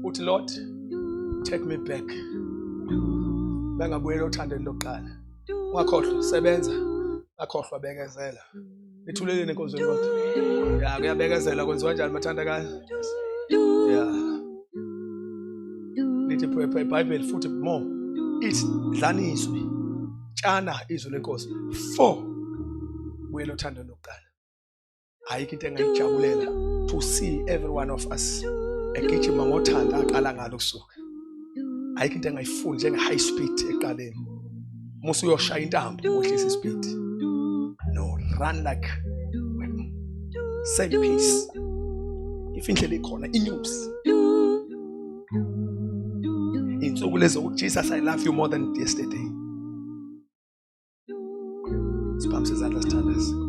uthi Lord take me back bengabuyela othandweni lokuqala ungakhohlwa sebenza ungakhohlwa bekezela Nithuleleni enkonzweni kodwa. Ya kuyabekezela kwenziwa njani mathandakayo? Ya. Lithi iBhayibheli futhi more. Ithi dlani izwi. Tshana izwi lenkosi. 4 buyela othandweni lokuqala. Ayikho into engayijabulela to see every one of us egijima ngothando aqala ngalo kusuka. Ayikho into engayifuni njenge high speed eqaleni. Musu uyoshaya intambo wehlisa ispeed. No, run like same pace. If indlela ikhona inews. Insuku lezo ukuthi Jesus, I love you more than yesterday. Siphakamisa izandla sithandaze.